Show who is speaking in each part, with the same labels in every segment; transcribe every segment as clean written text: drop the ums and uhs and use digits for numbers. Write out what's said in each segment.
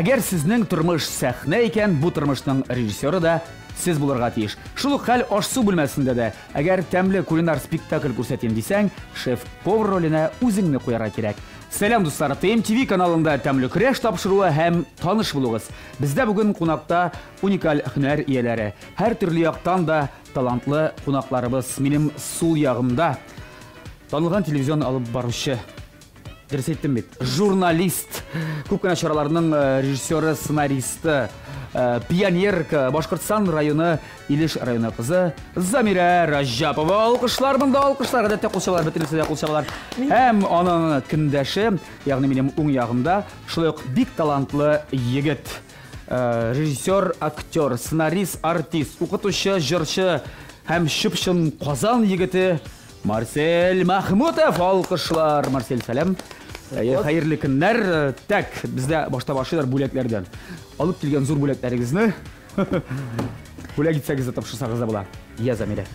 Speaker 1: Әгәр сезнең тормыш сәхнә икән, бу тормышның режиссеры да сез булырга тиеш. Шул ук хәл аш-су бүлмәсендә дә. Әгәр тәмле кулинар спектакль күрсәтим дисәң, шеф-повар роленә үзеңне куярга кирәк. Сәлам, дуслар! ТМТV каналында Тәмле көрәш тапшыруы һәм таныш булыгыз. Бездә бүген кунакта уникаль һөнәр ияләре, һәр төрле яктан да талантлы кунакларыбыз. Минем сул ягымда танылган телевизион алып баручы, дөрес әйттем бит, журналист, күп кенә чараларның режиссеры, сценаристы, пионерка, Башкортстан районы, Илеш районы кызы Замирә Раҗапова. Алкышлар монда, алкышлар, гадәттә кул чабалар, бөтенесе дә кул чабалар. Һәм аның көндәше, ягъни минем уң ягымда, шулай ук бик талантлы егет. Режиссер, актер, сценарист, артист, укытучы, җырчы һәм чып-чын Казан егете Марсель Махмутов. Алкышлар, Марсель, сәлам. Хәерле көннәр. Так, бездә башта башлыйлар бүләкләрдән. Алып килгән зур бүләкләрегезне бүләк итсәгез дә, тапшырсагыз да була. Я, Замирә.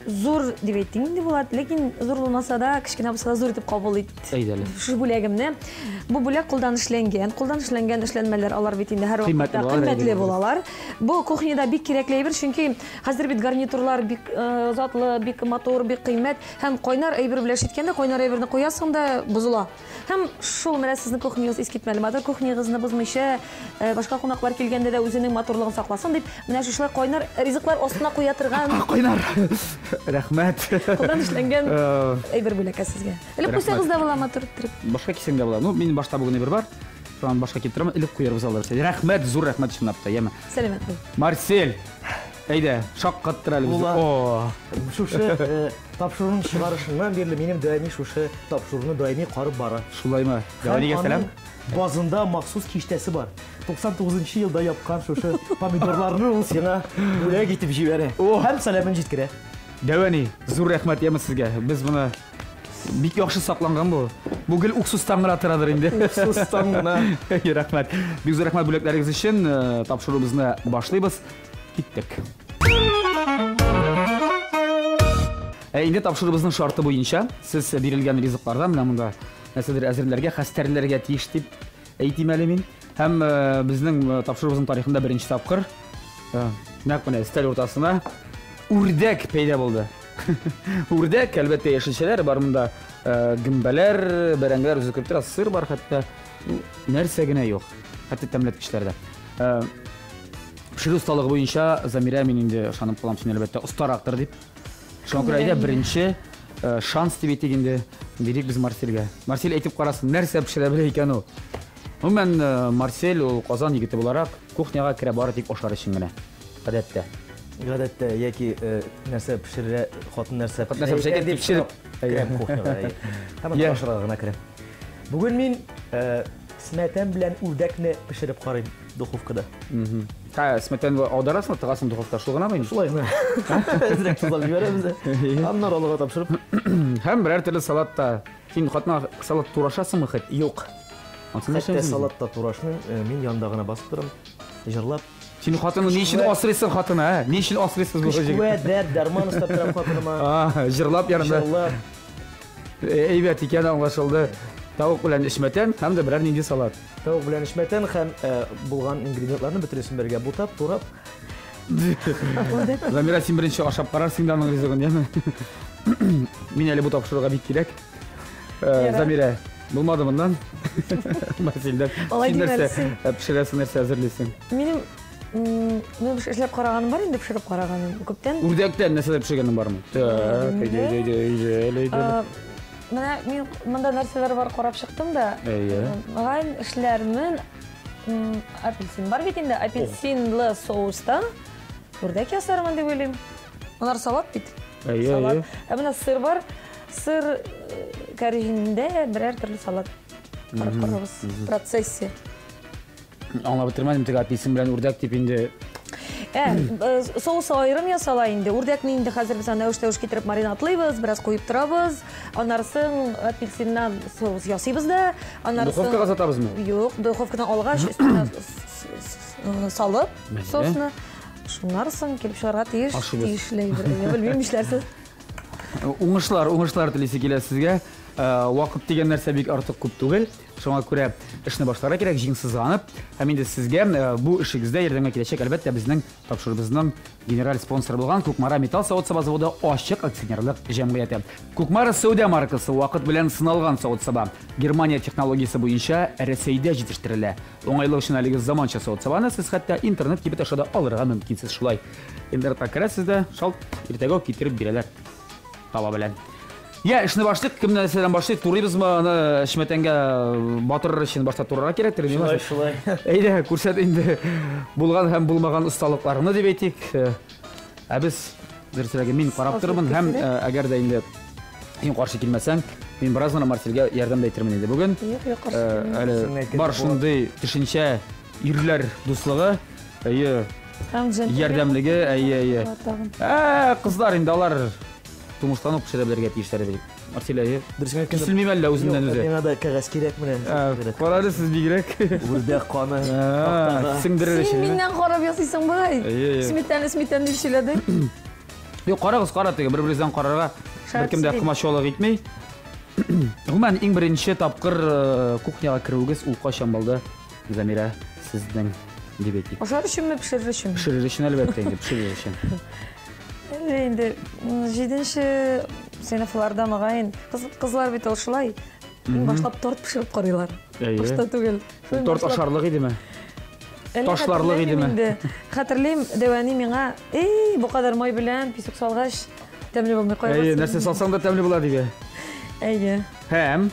Speaker 2: Зур дип әйттең инде, Булат, ләкин зур булмаса да, кечкенә булса да, зур итеп кабул ит.
Speaker 1: Әйдә әле.
Speaker 2: Шушы бүләгемне. Бу бүләк кулдан эшләнгән. Кулдан эшләнгән эшләнмәләр алар бит инде һәрвакытта кыйммәтле булалар. Бу кухняда бик кирәкле әйбер, чөнки хәзер бит гарнитурлар бик затлы, бик матур, бик кыйммәт һәм кайнар әйбер белән эш иткәндә кайнар әйберне куясың да бозыла. Һәм шул менә сезнең кухнягыз искитмәле матур, кухнягызны бозмыйча, башка кунаклар килгәндә дә үзенең матурлыгын сакласын дип, менә шушылай кайнар ризыклар астына куя торган.
Speaker 1: Кайнар. Рәхмәт.
Speaker 2: Кулдан эшләнгән әйбер бүләккә сезгә. Элеп куйсагыз да була матур иттереп.
Speaker 1: Башка кисәң дә була. Ну, минем башта бүген әйбер бар. Шуннан башка кип торам, элеп куярбыз алар. Рәхмәт, зур рәхмәт чынлап та, яме.
Speaker 2: Сәламәт бул.
Speaker 1: Марсель, әйдә, шаккаттыр әле безне. О.
Speaker 3: Шушы Тапшыруның чыгарышыннан бирле минем даими шушы тапшыруны даими карып бара.
Speaker 1: Шулаймы? Дәвәнигә сәлам.
Speaker 3: Базында махсус киштәсе бар. 99 нчы елда япкан шушы помидорларны ул сиңа бүләк итеп җибәрә. Һәм сәламен җиткерә.
Speaker 1: Дәвәни, зур рәхмәт яме сезгә. Без моны бик яхшы сакланган бу. Бу гел уксустан гына торадыр инде.
Speaker 3: Уксустан гына.
Speaker 1: Рәхмәт. Бик зур рәхмәт бүләкләрегез өчен. Тапшыруыбызны башлыйбыз. Киттек. Ә инде тапшыруыбызның шарты буенча сез бирелгән ризыклардан менә монда нәрсәдер әзерләргә, хәстәрләргә тиеш дип әйтим әле мин. Һәм э, безнең э, тапшыруыбызның тарихында беренче тапкыр э, нәкъ менә өстәл уртасына үрдәк пәйда булды. Үрдәк, әлбәттә, яшелчәләр бар монда, гөмбәләр, бәрәңгеләр үзе кереп тора, сыр бар хәтта. Нәрсә генә юк. Хәтта тәмләткечләр дә. Пешерү осталыгы буенча, Замирә, мин инде ышанып калам, син әлбәттә остарактыр дип. Шуңа күрә әйдә беренче шанс дип әйтик инде, бирик без Марсельгә. Марсель әйтеп карасын, нәрсә пешерә белә икән ул. Гомумән, Марсель ул Казан егете буларак кухняга керә бары тик ашар өчен генә. Гадәттә.
Speaker 3: Гадәттә яки нәрсә пешерә, хатын нәрсә
Speaker 1: пешерә икән дип сорап
Speaker 3: керәм кухняга. Һәм ашарга гына керәм. Бүген мин смәтән белән үрдәкне пешереп карыйм духовкада.
Speaker 1: Ха, смәтән аударасың, тыгасың духовкага, шул гынамы инде?
Speaker 3: Шулай гына. Әзрәк тозлап җибәрәбез дә. Аннары алга тапшырып.
Speaker 1: Һәм берәр төрле салат та. Син хатынга салат турашасыңмы хет?
Speaker 3: Юк. Хәтта салат та турашмыйм. Мин янында гына басып торам, җырлап.
Speaker 1: Син хатынны ни өчен асрыйсың хатыны, ә? Ни өчен асрыйсыз бу
Speaker 3: җегетне? Көч, дәрт, дәрман өстәп торам хатыныма.
Speaker 1: Җырлап янында.
Speaker 3: Җырлап.
Speaker 1: Әйбәт икән, аңлашылды. Тавык белән эчмәтән һәм дә берәр нинди салат.
Speaker 3: Тавык белән эчмәтән һәм булган ингредиентларны бөтенесен бергә бутап, турап.
Speaker 1: Замира, син беренче ашап карарсың да аның ризыгын, яме? Мин әле бу тапшыруга бик кирәк. Замира, булмады моннан. Марсельдән.
Speaker 2: Алай
Speaker 1: Син нәрсә пешерәсең, нәрсә әзерлисең?
Speaker 2: Минем Ну, эшләп караганым бар инде, пешереп караганым. Күптән.
Speaker 1: Үрдәктән нәрсәдер пешергәнең бармы? Так, әйдә, әйдә, әйдә, әйдә, әйдә.
Speaker 2: Менә мин монда нәрсәләр бар карап чыктым да.
Speaker 1: Әйе.
Speaker 2: Мөгаен эшләрмен. Апельсин бар бит инде, апельсинлы соуста үрдәк ясармын дип уйлыйм. Алар салат бит.
Speaker 1: Әйе, әйе.
Speaker 2: Ә менә сыр бар. Сыр кәрҗиндә берәр төрле салат. Карап карабыз. Процессе.
Speaker 1: Аңлап бетермәдем, теге апельсин белән үрдәк дип инде.
Speaker 2: Ә, соусы аерым ясала инде. Үрдәкне инде хәзер без аны әвеш-тәвеш китереп маринадлыйбыз, бераз куеп торабыз. Аннары соң апельсиннан соус ясыйбыз да. Аннары соң
Speaker 1: Духовкага сатабызмы?
Speaker 2: Юк, духовкадан алгач, өстенә салып соусны. Шуннан соң килеп чыгарга тиеш.
Speaker 1: Ашыйбыз.
Speaker 2: Тиешле әйбер. Белмим, нишләрсез.
Speaker 1: Уңышлар, уңышлар телисе килә сезгә. Вакыт дигән нәрсә бик артык күп түгел. Шуңа күрә эшне башларга кирәк, җиң сызганып. Һәм инде сезгә бу эшегездә ярдәмгә киләчәк, әлбәттә, безнең тапшыруыбызның генераль спонсоры булган Кукмара металл савыт-саба заводы ачык акционерлык җәмгыяте. Кукмара сәүдә маркасы вакыт белән сыналган савыт-саба. Германия технологиясе буенча Рәсәйдә җитештерелә. Уңайлык өчен әлеге заманча савыт-сабаны сез хәтта интернет кибет аша да алырга мөмкинсез шулай. Интернетка керәсез дә, шалт, иртәгә үк китереп бирәләр. Таба белән. Я, эшне башлыйк. Кем нәрсәдән башлый? Турыйбызмы аны чеметәнгә батырыр өчен башта турырга кирәктер,
Speaker 3: Шулай, шулай.
Speaker 1: Әйдә, күрсәт инде булган һәм булмаган осталыкларыңны дип әйтик. Ә без, дөресрәге, мин карап торырмын һәм әгәр дә инде син каршы килмәсәң, мин бераз гына Марсельгә ярдәм дә итермен инде бүген.
Speaker 2: Юк, юк, каршы килмим.
Speaker 1: Әле бар шундый төшенчә ирләр дуслыгы, әйе, ярдәмлеге, әйе, әйе. Ә, кызлар инде алар тумыштан ук пешерә белергә тиешләр иде. Марсель, әйе.
Speaker 3: Дөресен әйткәндә,
Speaker 1: киселмиме әллә үзеннән үзе?
Speaker 3: Миңа да кәгазь кирәк менә.
Speaker 1: Кара әле сез бигрәк.
Speaker 3: Үрдәк каны.
Speaker 1: Сеңдерер
Speaker 2: өчен. Син миннән карап ясыйсың бугай. Сметана, сметана дип сөйләдең.
Speaker 1: Юк, карагыз, кара теге, бер-берегездән карарга беркем дә комачаулык итми. Гомумән, иң беренче тапкыр кухняга керүегез ул кайчан булды, Замирә, сезнең дип әйтик?
Speaker 2: Ашар өченме, пешерер өченме?
Speaker 1: Пешерер өчен, әлбәттә инде, пешерер өчен.
Speaker 2: Әле инде җиденче сыйныфларда мөгаен. Кызлар бит ул шулай. Иң башлап торт пешереп карыйлар. Башта түгел.
Speaker 1: Торт ашарлык идеме? Ташларлык идеме?
Speaker 2: Хәтерлим, дәү әни миңа, "Эй, бу кадәр май белән песок салгач, тәмле булмый кая
Speaker 1: Әйе, нәрсә салсаң да тәмле була диде.
Speaker 2: Әйе.
Speaker 1: Һәм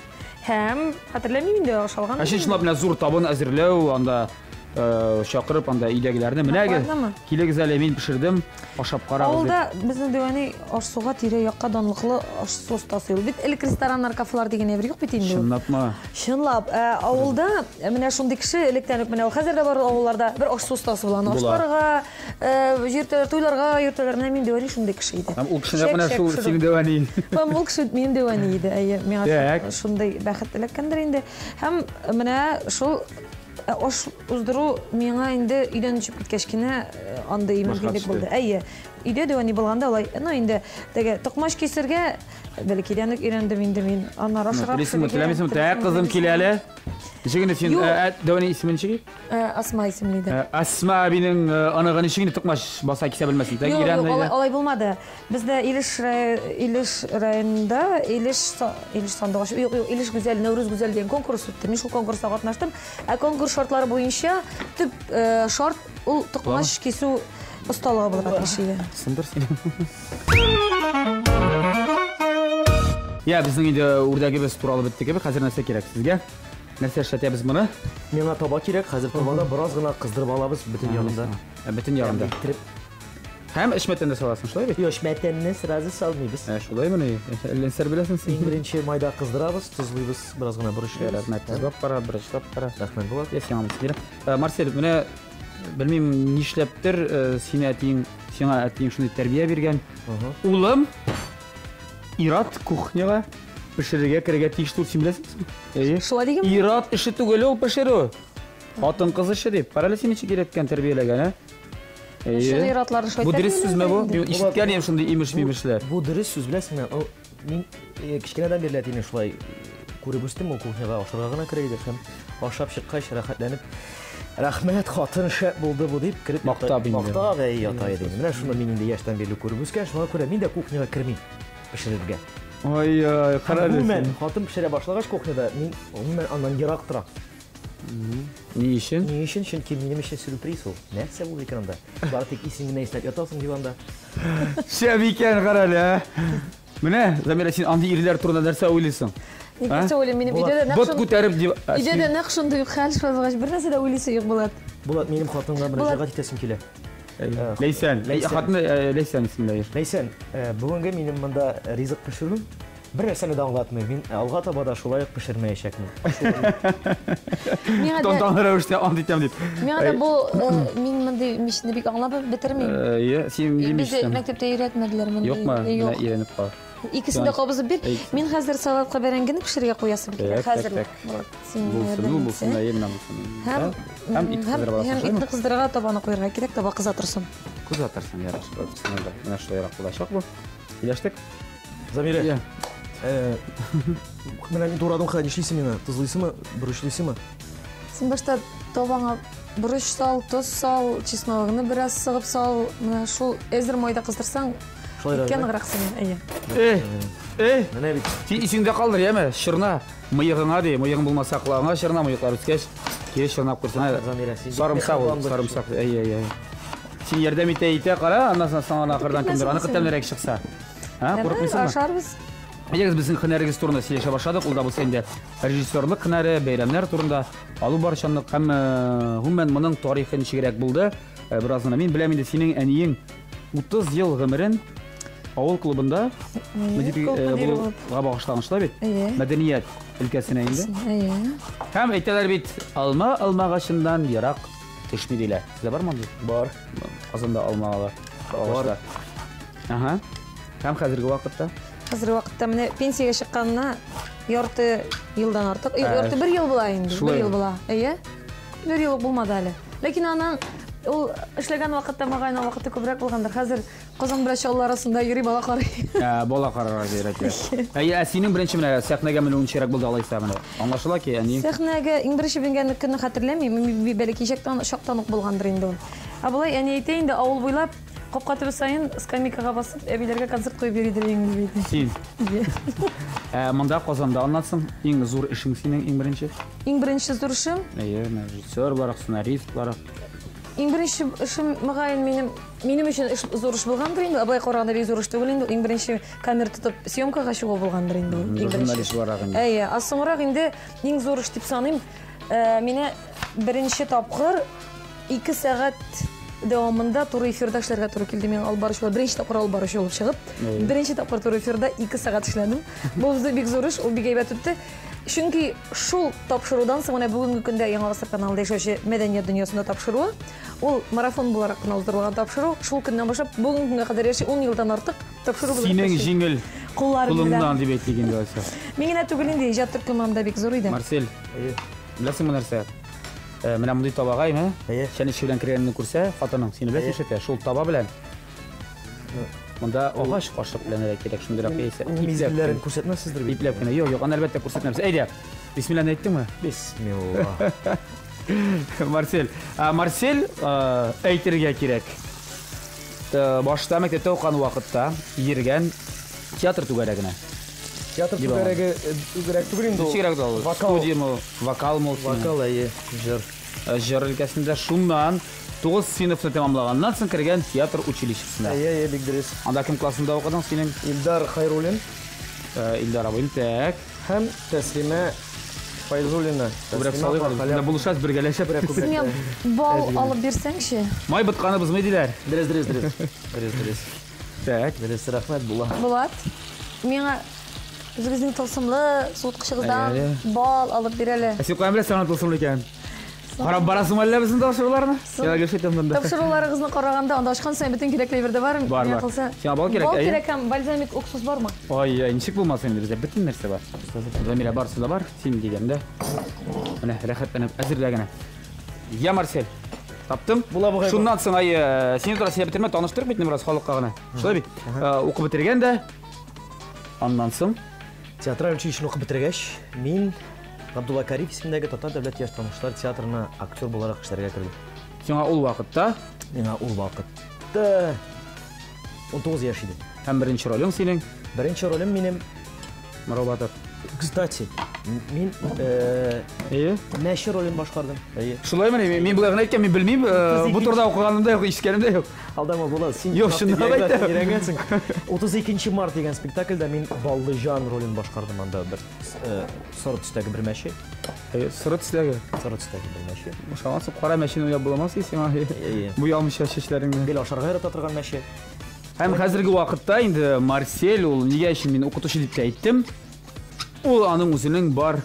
Speaker 2: Һәм хәтерләмим инде ашалган.
Speaker 1: Ә чынлап менә зур табын әзерләү, анда чакырып анда өйдәгеләрне менә килегез әле, мин пешердем, ашап карагыз.
Speaker 2: Авылда безнең дәү әни аш-суга тирә-якка данлыклы аш-су остасы. Ул бит элек рестораннар, кафелар дигән әйбер юк бит инде.
Speaker 1: Чынлапмы?
Speaker 2: Чынлап. Авылда менә шундый кеше электән үк менә ул хәзер дә бар авылларда бер аш-су остасы була. Аны ашларга йөртәләр, туйларга йөртәләр. Менә минем дәү әни шундый кеше иде.
Speaker 1: Һәм ул кеше нәкъ менә шул синең дәү әниең.
Speaker 2: Һәм ул кеше минем дәү әни иде. Әйе, миңа шундый бәхет эләккәндер инде. Һәм менә шул аш уздыру миңа инде өйдән очып киткәч кенә андый мөмкинлек булды. Әйе, өйдә дәү әни булганда алай, ну инде теге токмач кисергә бәләкәйдән үк өйрәндем инде мин. Аннары ашарга
Speaker 1: Телисеңме, теләмисеңме? Тәк, кызым, кил әле. Ничек инде син, дәү әни исеме ничек?
Speaker 2: Асма исемле иде.
Speaker 1: Асма әбинең оныгы ничек инде токмач баса кисә белмәсен?
Speaker 2: Юк, юк, алай булмады. Бездә Илеш Илеш районында Илеш Илеш сандугач, юк, юк, Илеш гүзәл, Нәүрүз гүзәл дигән конкурс үтте. Мин шул конкурста катнаштым. Ә конкурс шартлары буенча төп шарт ул токмач кисү осталыгы булырга тиеш иде.
Speaker 1: Сындыр син. Я, безнең инде үрдәгебез туралып бетте кебек. Хәзер нәрсә кирәк сезгә? Нәрсә эшләтәбез моны?
Speaker 3: Миңа таба кирәк. Хәзер табада бераз гына кыздырып алабыз бөтен ягында.
Speaker 1: Бөтен ягында. Һәм эчмәтән дә саласың, шулай бит?
Speaker 3: Юк, эчмәтәнне сразу салмыйбыз.
Speaker 1: Ә, шулаймыни? Әллә нәрсә беләсең син?
Speaker 3: Иң беренче майда кыздырабыз, тозлыйбыз, бераз гына борычлыйбыз.
Speaker 1: Рәхмәт, тозлап кара, борычлап кара.
Speaker 3: Рәхмәт, Булат.
Speaker 1: Я сиңа монысы бирәм. Марсель, менә белмим, нишләптер, сине әтиең, сиңа әтиең шундый тәрбия биргән. Улым, ир-ат кухняга пешерергә керергә тиеш түгел, син беләсеңме?
Speaker 2: Әйе. Шулай дигәнме?
Speaker 1: Ир-ат эше түгел ул пешерү. Хатын-кыз эше дип. Кара әле сине ничек өйрәткән, тәрбияләгән, ә?
Speaker 2: Чын ир-атларны шулай
Speaker 1: Бу дөрес сүзме бу? Мин ишеткән идем шундый имеш-мимешләр.
Speaker 3: Бу дөрес сүз, беләсеңме? Ул мин кечкенәдән бирле әтине шулай күреп үстем, ул кухняга ашарга гына керә иде һәм ашап чыккач рәхәтләнеп Рәхмәт, хатын, шәп булды бу дип кереп
Speaker 1: мактап инде.
Speaker 3: Мактап әй ята иде. Менә шуны мин инде яшьтән бирле күреп үскән, шуңа күрә мин дә кухняга кермим пешерергә.
Speaker 1: Ай-ай, кара әле.
Speaker 3: Гомумән, хатын пешерә башлагач кухняда, мин гомумән аннан ерак торам.
Speaker 1: Ни өчен?
Speaker 3: Ни өчен? Чөнки минем өчен сюрприз ул. Нәрсә булды икән анда? Бары тик исен генә иснәп ятасың диванда.
Speaker 1: Шәп икән, кара әле, ә? Менә, Замира, син андый ирләр турында нәрсә уйлыйсың?
Speaker 2: Ник нәрсә уйлыйм? Минем өйдә дә нәкъ
Speaker 1: Бот күтәреп дип.
Speaker 2: Өйдә дә нәкъ шундый ук хәл, шулай булгач, бер нәрсә дә уйлыйсы юк, Булат.
Speaker 3: Булат, минем хатынга мөрәҗәгать итәсем килә.
Speaker 1: Ләйсән. Хатыны Ләйсән исемле.
Speaker 3: Ләйсән, бүгенге минем монда ризык пешерүем Бер нәрсәне дә аңлатмыйм. Мин алга таба да шулай ук пешермәячәкмен.
Speaker 2: Миңа да
Speaker 1: Тантаналы рәвештә ант итәм дип.
Speaker 2: Миңа да бу мин мондый мичне бик аңлап бетермим.
Speaker 1: Әйе, син нинди
Speaker 2: мич? Безне мәктәптә өйрәтмәделәр мондый.
Speaker 1: Юкмы? Менә өйрәнеп кал.
Speaker 2: Икесен дә кабызып бир. Мин хәзер салатка бәрәңгене пешерергә куясым килә. Хәзер.
Speaker 1: Син булсын, ну булсын, әйе, менә булсын.
Speaker 2: Һәм һәм ит кыздырып аласың. Һәм итне кыздырырга табаны куярга кирәк, таба кыза торсын.
Speaker 1: Кыза торсын, ярар. Менә шулайрак булачак бу. Килештек.
Speaker 3: Замирә. Менә мин турадым, хәзер нишлисең миңа? Тозлыйсыңмы, борычлыйсыңмы?
Speaker 2: Син башта табаңа борыч сал, тоз сал, чесногыңны бераз сыгып сал. Менә шул әзер майда кыздырсаң, иткә ныграк сеңә. Әйе.
Speaker 1: Эй, эй,
Speaker 3: Менә бит.
Speaker 1: Син исеңдә калдыр, яме? Чорна. Мыегыңа ди, мыегың булмаса колагыңа чорна, мыеклар үскәч, кире чорнап куйсаң.
Speaker 3: Замира, син бик
Speaker 1: Сарымсак ул,
Speaker 3: миһербан бер
Speaker 1: сарымсак. Әй, әй, әй. Син ярдәм итә итә кара, аннан соң соң ахырдан кемдер аныкы тәмлерәк чыкса. Һа, курыкмыйсыңмы?
Speaker 2: Ашарбыз.
Speaker 1: Әйдәгез, безнең һөнәрегез турында сөйләшә башладык. Ул да булса инде режиссерлык һөнәре, бәйрәмнәр турында, алу барчанлык һәм гомумән моның тарихы ничегрәк булды? Бераз гына мин беләм инде, синең әниең 30 ел гомерен авыл клубында мөдир булуга багышлаган, шулай бит? Мәдәният өлкәсенә инде. Һәм әйтәләр бит, алма алма агачыннан ерак төшми диләр. Сездә бармы андый?
Speaker 3: Бар.
Speaker 1: Казанда алмалар.
Speaker 3: Бар.
Speaker 1: Ага. Һәм хәзерге вакытта?
Speaker 2: Хәзерге вакытта менә пенсиягә чыкканына ярты елдан артык, ярты бер ел була инде, бер ел була. Әйе. Бер ел булмады әле. Ләкин аның ул эшләгән вакытта мөгаен ул вакыты күбрәк булгандыр. Хәзер Казан белән Чаллы арасында йөри, бала карый.
Speaker 1: Бала карарга кирәк. Әйе, ә синең беренче менә сәхнәгә менүең ничегрәк булды алайса менә? Аңлашыла ки, әни.
Speaker 2: Сәхнәгә иң беренче менгән көнне хәтерләмим, мин бәләкәй чактан, чактан ук булгандыр инде ул. Ә болай әни әйтә инде, авыл буйлап капка төбе саен скамейкага басып, әбиләргә концерт куеп йөридер инде бит.
Speaker 1: Син. Ә монда Казанда аннан соң иң зур эшең синең иң беренче?
Speaker 2: Иң беренче зур эшем?
Speaker 1: Әйе, менә режиссер буларак, сценарист буларак.
Speaker 2: Иң беренче эшем, мөгаен, минем, минем өчен эш, зур эш булгандыр инде. Абай караганда бик зур эш түгел инде. Иң беренче камера тотып съемкага чыгу булгандыр инде ул. Иң беренче.
Speaker 1: Журналист буларак инде.
Speaker 2: Әйе, ә соңрак инде иң зур эш дип саныйм. Мине беренче тапкыр 2 сәгать дәвамында туры эфирда эшләргә туры килде. Мин алып баручы булып, беренче тапкыр алып баручы булып чыгып, беренче тапкыр туры эфирда 2 сәгать эшләдем. Бу бик зур эш, ул бик әйбәт үтте. Чөнки шул тапшырудан соң менә бүгенге көндә Яңа Гасыр каналында яшәүче мәдәният дөньясында тапшыруы, ул марафон буларак кына уздырылган тапшыру, шул көннән башлап бүгенге көнгә кадәр яши, 10 елдан артык тапшыру булып
Speaker 1: Синең
Speaker 2: яши.
Speaker 1: җиңел
Speaker 2: Кулларыңнан
Speaker 1: кулыңнан дип әйтик инде алайса.
Speaker 2: Мин генә түгел инде, иҗат төркемем дә бик зур иде.
Speaker 1: Марсель, беләсеңме нәрсә? Менә мондый табага, әйме? Чәнечке белән кергәнне күрсә, хатының сине белән ишетә, шул таба белән. Монда агач кашык белән дә кирәк, шундыйрак яисә.
Speaker 3: Мизгелләрен күрсәтмәссездер бит.
Speaker 1: Ипләп кенә. Юк, юк, аны әлбәттә күрсәтмәбез. Әйдә, бисмилланы әйттеңме?
Speaker 3: Бисмилла.
Speaker 1: Марсель, Марсель, әйтергә кирәк. Башта мәктәптә укыган вакытта йөргән театр түгәрәгенә.
Speaker 3: Театр түгәрәге түгәрәк түгел инде ул.
Speaker 1: Ничегрәк ул? Студиямы, вокалмы ул?
Speaker 3: Вокал, әйе, җыр.
Speaker 1: Җыр өлкәсендә шуннан 9 сыйныфны тәмамлаганнан соң кергән театр училищесына.
Speaker 3: Әйе, әйе, бик дөрес.
Speaker 1: Анда кем классында укыдың синең?
Speaker 3: Илдар Хайруллин.
Speaker 1: Илдар абыйны, так.
Speaker 3: Һәм Тәслимә Файзуллина.
Speaker 1: Күбрәк салыйк әле. Менә булышабыз бергәләшеп.
Speaker 2: Син миңа бал алып бирсәңче?
Speaker 1: Май ботканы бозмый диләр.
Speaker 3: Дөрес, дөрес, дөрес. Дөрес, дөрес.
Speaker 1: Так.
Speaker 3: Дөрес, рәхмәт, була.
Speaker 2: Булат, миңа үзегезнең тылсымлы суыткычыгыздан бал алып бир әле.
Speaker 1: Ә син каян беләсең аның тылсымлы икәнен? Карап барасыңмы әллә безнең тапшыруларны? Сиңа гел әйтәм монда.
Speaker 2: Тапшыруларыгызны караганда, анда ачкан саен бөтен кирәкле әйбер дә бар.
Speaker 1: Бар, бар. Сиңа бал кирәк,
Speaker 2: Бал кирәк һәм бальзамик уксус бармы?
Speaker 1: Ай, ай, ничек булмасын инде, бездә бөтен нәрсә бар. Замира, барысы да бар, син дигәндә. Менә рәхәтләнеп әзерлә генә. Я, Марсель, таптым.
Speaker 3: Була бугай.
Speaker 1: Шуннан соң, ай, сине туры сөйләп бетермә, таныштырып бит бераз халыкка гына. Шулай бит? Укып бетергән дә, аннан соң
Speaker 3: театраль училищены укып бетергәч, мин Габдулла Кариев исемендәге Татар дәүләт яшь тамашачылар театрына актер буларак эшләргә кердем.
Speaker 1: Сиңа ул вакытта?
Speaker 3: Миңа ул вакытта 19 яшь иде.
Speaker 1: Һәм беренче ролең синең?
Speaker 3: Беренче ролем минем
Speaker 1: Мырау Батыр.
Speaker 3: Кстати, мин мәче ролен башкардым.
Speaker 1: Шулаймыни? Мин болай гына әйткән, мин белмим. Бу турыда укыганым да юк, ишеткәнем дә юк.
Speaker 3: Алдама, Булат, син
Speaker 1: Юк, чынлап әйтәм.
Speaker 3: Өйрәнгәнсең. 32 март дигән спектакльдә мин Баллыҗан ролен башкардым анда бер соры төстәге бер мәче.
Speaker 1: Соры төстәге?
Speaker 3: Соры төстәге бер мәче.
Speaker 1: Ошамаса, кара мәчене уйлап буламас сиңа. Буялмыйча чәчләреңне.
Speaker 3: Гел ашарга ярата торган мәче.
Speaker 1: Һәм хәзерге вакытта инде Марсель, ул нигә өчен мин укытучы дип тә әйттем. Ул аның үзенең бар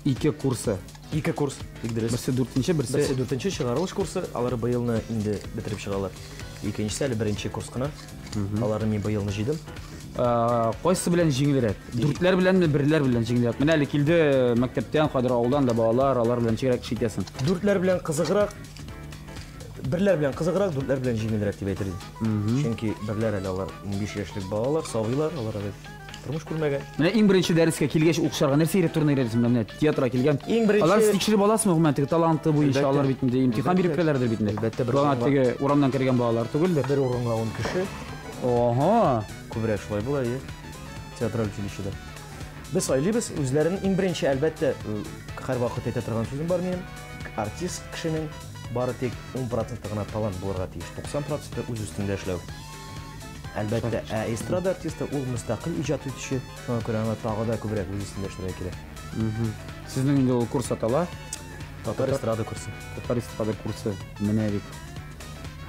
Speaker 1: 2 курсы.
Speaker 3: 2 курс, бик дөрес.
Speaker 1: Берсе дүртенче, берсе
Speaker 3: Берсе дүртенче чыгарылыш курсы, алар быелны инде бетереп чыгалар. Икенчесе әле беренче курс кына. Аларны мин быелны җыйдым.
Speaker 1: Кайсы белән җиңелрәк? Дүртләр беләнме, берләр белән җиңелрәк? Менә әле килде мәктәптән, кадер авылдан да балалар, алар белән ничегрәк эш итәсең?
Speaker 3: Дүртләр белән кызыграк, берләр белән кызыграк, дүртләр белән җиңелрәк дип әйтер идем. Чөнки берләр әле алар 15 яшьлек балалар, сабыйлар, алар әле Тормыш күрмәгән.
Speaker 1: Менә иң беренче дәрескә килгәч укучыларга нәрсә өйрәтү турында өйрәтәсең? Менә театрга килгән.
Speaker 3: Иң беренче
Speaker 1: Алар тикшереп аласызмы гомумән теге таланты буенча алар бит инде имтихан биреп керәләрдер бит инде.
Speaker 3: Әлбәттә, бер
Speaker 1: урынга теге урамнан кергән балалар түгелдер.
Speaker 3: Бер урынга 10 кеше.
Speaker 1: Ага.
Speaker 3: Күбрәк шулай була, әйе. Театраль училищеда. Без сайлыйбыз үзләрен иң беренче, әлбәттә, һәрвакыт әйтә торган сүзем бар минем. Артист кешенең бары тик 10% гына талант булырга тиеш. 90% үз өстендә эшләү. Әлбәттә, ә эстрада артисты ул мөстәкыйль иҗат итүче, шуңа күрә аңа тагы да күбрәк үз өстендә эшләргә кирәк.
Speaker 1: Сезнең инде ул курс атала?
Speaker 3: Татар эстрада курсы.
Speaker 1: Татар эстрада курсы. Менә бит.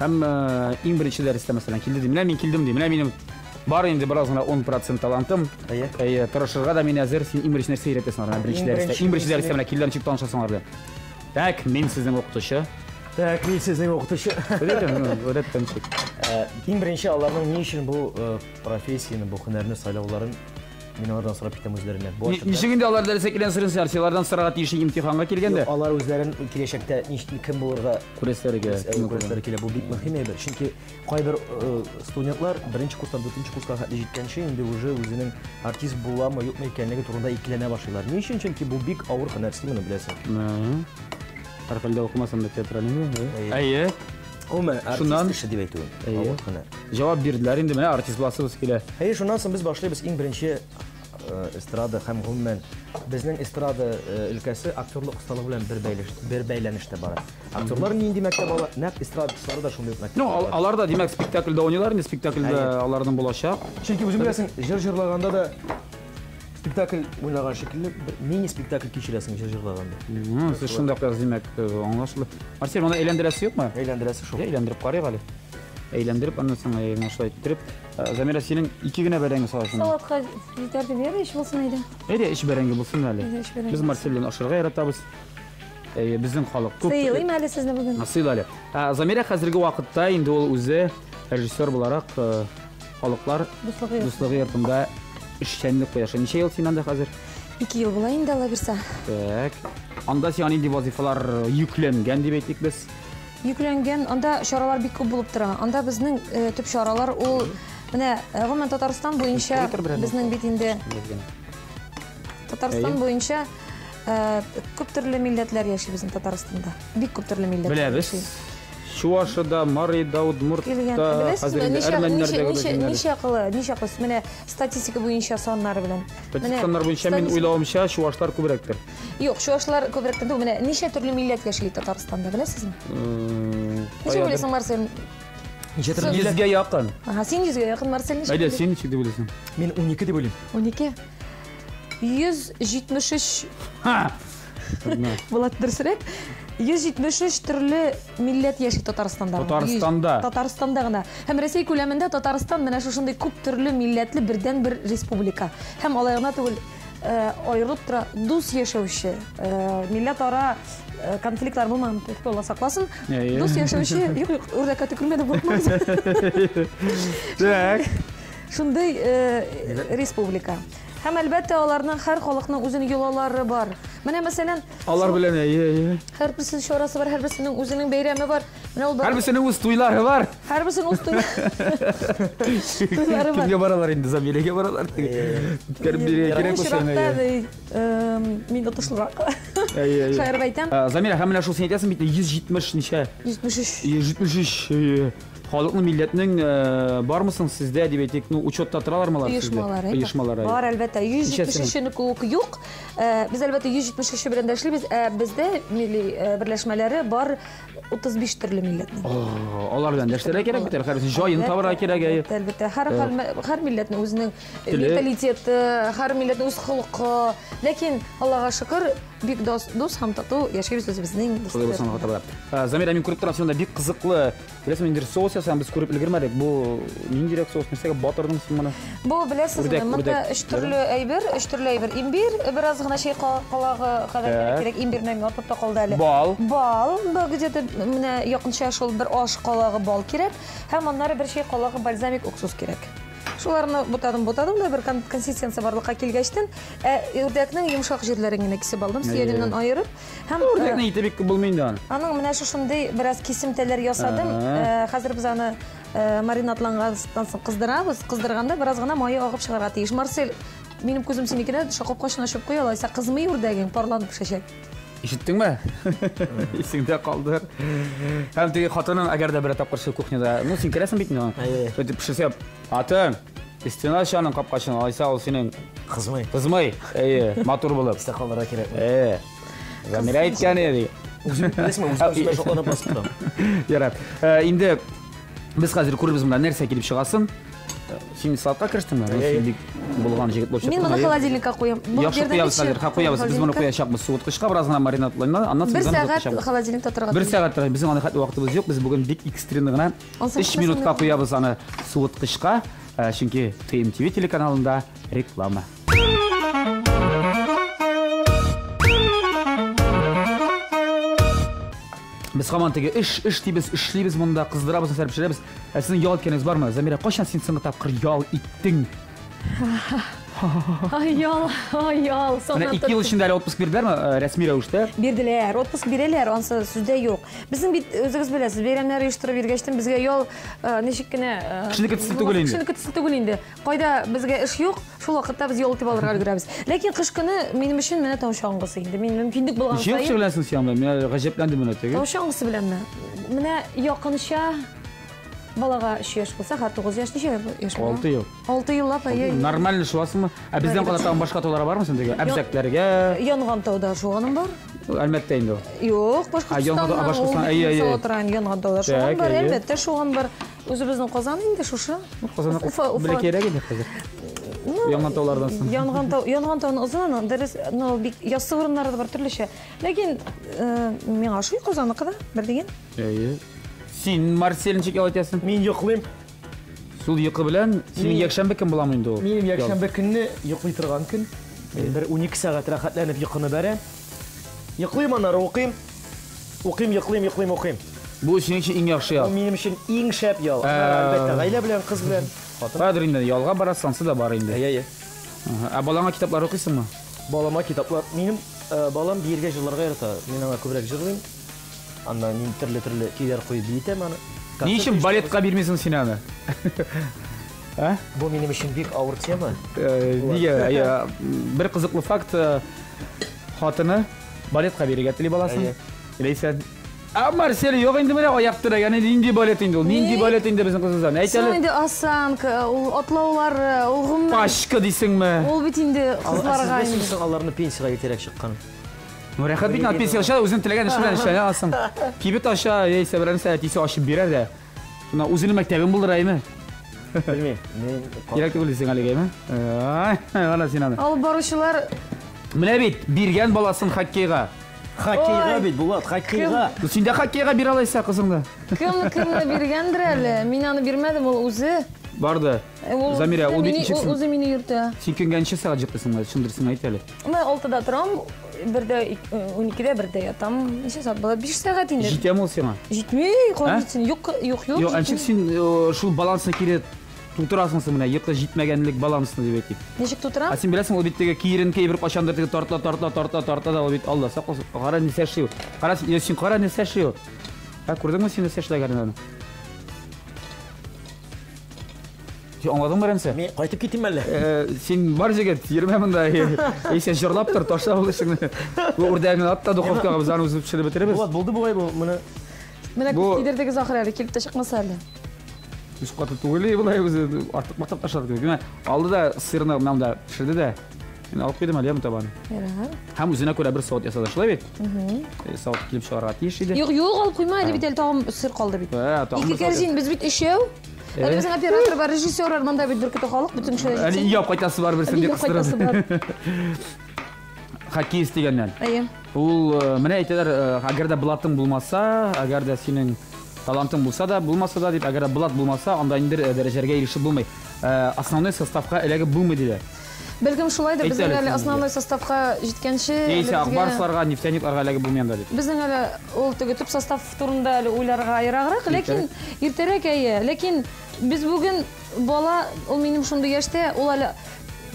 Speaker 1: Һәм иң беренче дәрестә, мәсәлән, килде ди. Менә мин килдем ди. Менә минем бар инде бераз гына 10% талантым.
Speaker 3: Әйе.
Speaker 1: Әйе, тырышырга да мин әзер. Син иң беренче нәрсә өйрәтәсең аларга беренче дәрестә? Иң беренче дәрестә менә килделәр, ничек танышасың алар белән? Так, мин сезнең укытучы.
Speaker 3: Так, мин сезнең укытучы.
Speaker 1: Өйрәтәм ничек.
Speaker 3: Иң беренче аларның ни өчен бу профессияне, бу һөнәрне сайлауларын мин алардан сорап китәм үзләреннән.
Speaker 1: Бу Ничек инде алар дәрескә килгән сорыйсың, син алардан сорарга тиеш имтиханга килгәндә?
Speaker 3: Алар үзләрен киләчәктә кем булырга
Speaker 1: күрәсләре килә.
Speaker 3: Күрәсләре килә. Бу бик мөһим әйбер. Чөнки кайбер студентлар беренче курстан дүртенче курска хәтле җиткәнче инде уже үзенең артист буламы, юкмы икәнлеге турында икеләнә башлыйлар. Ни өчен? Чөнки бу бик авыр һөнәр, син моны беләсең.
Speaker 1: Һәрхәлдә укымасам да театральный. Әйе.
Speaker 3: Гомумән, артист эше дип әйтүем. Авыр һөнәр.
Speaker 1: Җавап бирделәр инде, менә артист буласыбыз килә.
Speaker 3: Әйе, шуннан соң без башлыйбыз иң беренче эстрада һәм гомумән безнең эстрада өлкәсе актерлык осталыгы белән бер бәйләнештә бара. Актерлар нинди мәктәп ала, нәкъ эстрадачылар да шундый ук мәктәп.
Speaker 1: Ну, алар да, димәк, спектакльдә уйныйлар, инде спектакльдә аларның булачак.
Speaker 3: Чөнки үзең беләсең, җыр җырлаганда да спектакль уйнаган шикелле, бер мини-спектакль кичерәсең җыр җырлаганда.
Speaker 1: Сез шунда куясыз, димәк, аңлашылды. Марсель, моны әйләндерәсе юкмы?
Speaker 3: Әйләндерәсе шул.
Speaker 1: Әйләндереп карыйк әле. Әйләндереп, аннан соң менә шулай иттереп. Замира, синең ике генә бәрәңге саласың.
Speaker 2: Салатка җитәр дип яр, өч булсын әйдә.
Speaker 1: Әйдә, өч бәрәңге булсын әле. Без Марсель белән ашарга яратабыз. Безнең халык күп.
Speaker 2: Сыйлыйм әле сезне бүген.
Speaker 1: Сыйла әле. Замира хәзерге вакытта инде ул үзе режиссер буларак халыклар дуслыгы йортында эшчәнлек куя. Ничә ел син анда хәзер?
Speaker 2: 2 ел була инде, Алла бирсә.
Speaker 1: Так. Анда сиңа нинди вазифалар йөкләнгән дип әйтик без?
Speaker 2: Йөкләнгән, анда чаралар бик күп булып тора. Анда безнең төп чаралар ул менә гомумән Татарстан буенча безнең бит инде Татарстан буенча күп төрле милләтләр яши безнең Татарстанда. Бик күп төрле милләтләр.
Speaker 1: Беләбез. Чувашида, Марида, Удмуртта, хәзер инде әрмәннәрдә
Speaker 2: күп. Ничә кылы, ничә кыз? Менә статистика буенча саннары белән.
Speaker 1: Статистика саннары буенча мин уйлавымча, чувашлар күбрәктер.
Speaker 2: Юк, чувашлар күбрәктер түгел. Менә ничә төрле милләт яши Татарстанда, беләсезме? Ничә уйлыйсың, Марсель?
Speaker 1: Ничә төрле милләт? 100гә якын.
Speaker 2: Ага, син 100гә якын, Марсель ничә?
Speaker 1: Әйдә, син ничек дип уйлыйсың?
Speaker 3: Мин 12 дип уйлыйм.
Speaker 2: 12? 173.
Speaker 1: Ха!
Speaker 2: Булат дөресрәк. 173 төрле милләт яши Татарстанда.
Speaker 1: Татарстанда.
Speaker 2: Татарстанда гына. Һәм Рәсәй күләмендә Татарстан менә шушындый күп төрле милләтле бердән-бер республика. Һәм алай гына түгел, аерылып тора дус яшәүче, милләтара конфликтлар булмаган, Алла сакласын. Дус яшәүче, юк, юк, үрдәккә төкермәде, куркмагыз.
Speaker 1: Так.
Speaker 2: Шундый республика. Һәм әлбәттә аларның һәр халыкның үзенең йолалары бар. Менә мәсәлән,
Speaker 1: алар белән әйе, әйе.
Speaker 2: Һәрберсенең чарасы бар, һәрберсенең үзенең бәйрәме бар. Менә ул бар.
Speaker 1: Һәрберсенең үз туйлары бар.
Speaker 2: Һәрберсенең үз туйлары бар.
Speaker 1: Кемгә баралар инде, Замирәгә баралар. Үткәреп бирергә кирәк булса,
Speaker 2: әйе. Мин отышлырак.
Speaker 1: Әйе, әйе.
Speaker 2: Шаярып әйтәм.
Speaker 1: Замирә, һәм менә шул син әйтәсең бит, 170 ничә?
Speaker 2: 173.
Speaker 1: 173. Халыкның, милләтнең бармы соң сездә дип әйтик, ну, учетта торалармы алар сездә?
Speaker 2: Оешмалар,
Speaker 1: Оешмалар,
Speaker 2: Бар, әлбәттә. 173-нең үк юк. Без әлбәттә 173 белән дә эшлибез. Ә бездә милли берләшмәләре бар 35 төрле милләтнең.
Speaker 1: Алар белән дә эшләргә кирәк бит, һәрберсен җаен табарга кирәк, әйе.
Speaker 2: Әлбәттә, һәр милләтнең үзенең менталитеты, һәр милләтнең үз холкы. Ләкин Аллага шөкер, бик дус һәм тату яшибез үзебезнең
Speaker 1: дуслар. Замира, мин күреп торам, син монда бик кызыклы. Беләсең, инде соус ясаган без күреп өлгермәдек. Бу ниндирәк соус, нәрсәгә батырдың син моны?
Speaker 2: Бу беләсезме, монда өч төрле әйбер, өч төрле әйбер. Имбир, бераз гына чәй калагы кадәр кирәк. Имбирне артып та калды әле.
Speaker 1: Бал.
Speaker 2: Бал, бу где-то менә якынча шул бер аш калагы бал кирәк. Һәм аннары бер чәй калагы бальзамик уксус кирәк. Шуларны бутадым, бутадым да бер консистенция барлыкка килгәчтен, үрдәкнең йомшак җирләрен генә кисеп алдым, сөягеннән аерып. Һәм
Speaker 1: үрдәкне ите бик күп булмый инде аның.
Speaker 2: Аның менә шушындый бераз кисемтәләр ясадым. Хәзер без аны Маринадланганнан соң кыздырабыз. Кыздырганда бераз гына мае агып чыгарга тиеш. Марсель, минем күзем синекенә төшә, капкачын ачып куй, алайса кызмый үрдәгең парланып пешәчәк.
Speaker 1: Ишеттеңме? Исеңдә калдыр. Һәм теге хатының, әгәр дә бер тапкыр шул кухняда, ну син керәсең бит инде. Шулай итеп пешерсә, хатын, өстенә ач аның капкачын, алайса ул синең
Speaker 3: кызмый.
Speaker 1: Кызмый. Әйе, матур булып.
Speaker 3: Истә калдырырга кирәк.
Speaker 1: Әйе. Замирә әйткән иде.
Speaker 3: Үзем беләсеңме, үзем үземә шатланып басып торам.
Speaker 1: Ярар. Инде без хәзер күрербез монда нәрсә килеп чыгасын. Син салатка керештеңме? Син бик булган җегет булып чыктың.
Speaker 2: Мин моны холодильникка куям.
Speaker 1: Яхшы куябыз хәзер. Ха, куябыз. Без моны куячакбыз суыткычка, бераз гына маринадлайм. Аннан
Speaker 2: соң бер сәгать холодильникта торырга.
Speaker 1: Бер сәгать тора. Безнең аны хәтле вакытыбыз юк. Без бүген бик экстренно гына 3 минутка куябыз аны суыткычка. Чөнки ТМТВ телеканалында реклама. Без һаман теге эш, эш дибез, эшлибез монда, кыздырабыз, нәрсәләр пешерәбез. Ә сезнең ял иткәнегез бармы? Замирә, кайчан син соңгы тапкыр ял иттең?
Speaker 2: Ай, ял, ай, ял.
Speaker 1: Менә 2 ел эчендә әле отпуск бирделәрме рәсми рәвештә?
Speaker 2: Бирделәр, отпуск бирәләр, ансы сүздә юк. Безнең бит, үзегез беләсез, бәйрәмнәр оештырып йөргәчтен безгә ял ничек кенә
Speaker 1: Кешенеке төсле түгел инде.
Speaker 2: Кешенеке төсле түгел инде. Кайда безгә эш юк, шул вакытта без ял итеп алырга өлгерәбез. Ләкин кыш көне минем өчен менә тау чаңгысы инде. Мин мөмкинлек булган
Speaker 1: саен. Ничек шөгыльләнәсең син анда? Мин гаҗәпләндем менә теге.
Speaker 2: Тау чаңгысы беләнме? Менә якынча балага 3 яшь булса, хәзер 9 яшь, ничә яшь була?
Speaker 1: 6 ел.
Speaker 2: 6 еллап, әйе.
Speaker 1: Нормально шуасыңмы? Ә бездән кала тагын башка таулар бармы син теге? Әбзәкләргә?
Speaker 2: Янган тауда шуганым бар.
Speaker 1: Әлмәттә инде ул.
Speaker 2: Юк, Башкортстанда.
Speaker 1: Башкортстан, әйе, әйе.
Speaker 2: Янган тауда шуган бар, әлбәттә шуган бар. Үзебезнең Казан инде шушы.
Speaker 1: Казанны
Speaker 2: Уфа, Уфа.
Speaker 1: Бәләкәйрәк иде хәзер.
Speaker 2: Ну,
Speaker 1: Янган таулардан соң.
Speaker 2: Янган тау, янган тауның озын, дөрес, но бик яссы урыннары да бар төрлечә. Ләкин миңа ошый Казанныкы да, бер дигән.
Speaker 1: Әйе. Син, Марсель, ничек ял итәсең?
Speaker 3: Мин йоклыйм.
Speaker 1: Шул йокы белән синең якшәмбе көн буламы инде ул?
Speaker 3: Минем якшәмбе көнне йоклый торган көн. Мин бер 12 сәгать рәхәтләнеп йокыны бәрәм. Йоклыйм, аннары укыйм. Укыйм, йоклыйм, йоклыйм, укыйм.
Speaker 1: Бу синең өчен иң яхшы ял.
Speaker 3: Бу минем өчен иң шәп ял. Әлбәттә, гаилә белән, кыз белән.
Speaker 1: Хатын. Хәзер инде ялга барасың, ансы да бар инде.
Speaker 3: Әйе, әйе.
Speaker 1: Ә балаңа китаплар укыйсыңмы?
Speaker 3: Балама китаплар. Минем балам биергә, җырларга ярата. Мин аңа күбрәк җырлыйм. Аннан мин төрле-төрле көйләр куеп биетәм аны.
Speaker 1: Ни өчен балетка бирмисең син аны?
Speaker 3: Ә? Бу минем өчен бик авыр тема.
Speaker 1: Нигә? Бер кызыклы факт, хатыны балетка бирергә тели баласын. Ләйсән. Ә Марсель юк инде менә аяк терәгән инде нинди балет инде ул? Нинди балет инде безнең кызыбыздан? Әйт әле.
Speaker 2: Соң инде осанка, ул атлаулары, ул гомумән.
Speaker 1: Пачка дисеңме?
Speaker 2: Ул бит инде кызларга
Speaker 3: инде. Сез аларны пенсиягә иртәрәк чыккан.
Speaker 1: Ну, рәхәт бит, пенсиягә чыга, үзең теләгән эш белән эшләнә аласың. Кибет ача, яисә берәр нәрсә әтисе ачып бирә дә. Шунда үзенең мәктәбен булдыра, әйме?
Speaker 3: Белмим. Мин
Speaker 1: Кирәк түгел дисең әлегә, әйме? Ана син аны.
Speaker 2: Алып баручылар
Speaker 1: Менә бит, биргән баласын хоккейга.
Speaker 3: Хоккейга бит, Булат, хоккейга.
Speaker 1: Ну, син дә хоккейга бир алайса кызыңны.
Speaker 2: Кем кемне биргәндер әле? Мин аны бирмәдем, ул үзе.
Speaker 1: Барды. Замирә, ул бит ничек
Speaker 2: Ул үзе мине йөртә.
Speaker 1: Син көнгә ничә сәгать йоклыйсың? Чын дөресен әйт әле.
Speaker 2: Мин 6-да торам, бердә 12-дә бердә ятам. Ничә сәгать була? 5 сәгать инде.
Speaker 1: Җитәме ул сиңа?
Speaker 2: Җитми, кая җитсен? Юк, юк, юк.
Speaker 1: Юк, ничек син шул балансны кире тутырасың соң менә йокы җитмәгәнлек балансны дип әйтик.
Speaker 2: Ничек тутырам?
Speaker 1: Ә син беләсең, ул бит теге киеренке бер кайчандыр теге тартыла, тартыла, тартыла, тартыла да ул бит Алла сакласын. Кара нәрсә эшли ул. Кара, син кара нәрсә эшли ул. Ә күрдеңме син нәрсә эшләгәнен аны? Син аңладыңмы беренче?
Speaker 3: Мин кайтып китим әллә?
Speaker 1: Син бар җегет, йөрмә монда. Әй, син җырлап тор, ташла ул эшеңне. Бу үрдәгеңне ат та духовкага, без аны үзебез пешереп бетерербез.
Speaker 3: Булат, булды бугай бу, моны.
Speaker 2: Менә күз тидердегез ахыры әле, килеп тә чыкмаса әле.
Speaker 1: Үз каты түгел, болай үзе артык мактап ташлады кебек. Менә алды да сырны менә монда пешерде дә. Мин алып куйдым әле табаны.
Speaker 2: Ярар.
Speaker 1: Һәм үзенә күрә бер савыт ясады, шулай бит? Савыт килеп чыгарга тиеш иде.
Speaker 2: Юк, юк, алып куйма, әле бит әле тагын сыр калды бит.
Speaker 1: Тагын
Speaker 2: Ике кәрзин, без бит өчәү. Әле безнең оператор бар, режиссер бар, монда бит бер көтү халык, бөтен кеше.
Speaker 1: Әле өйгә кайтасы бар берсен дип кыстырып. Хоккеист дигәннән.
Speaker 2: Әйе.
Speaker 1: Ул менә әйтәләр, әгәр дә блатың булмаса, әгәр дә синең талантың булса да, булмаса да дип, әгәр дә блат булмаса, анда инде дәрәҗәгә ирешеп булмый. Основной составка эләгеп булмый диләр.
Speaker 2: Бәлкем шулайдыр, безнең әле основной составка җиткәнче.
Speaker 1: Яисә Акбарсларга, нефтяникларга эләгеп булмый анда дип.
Speaker 2: Безнең әле ул теге төп состав турында әле уйларга ераграк, ләкин иртәрәк әйе. Ләкин без бүген бала, ул минем шундый яшьтә, ул әле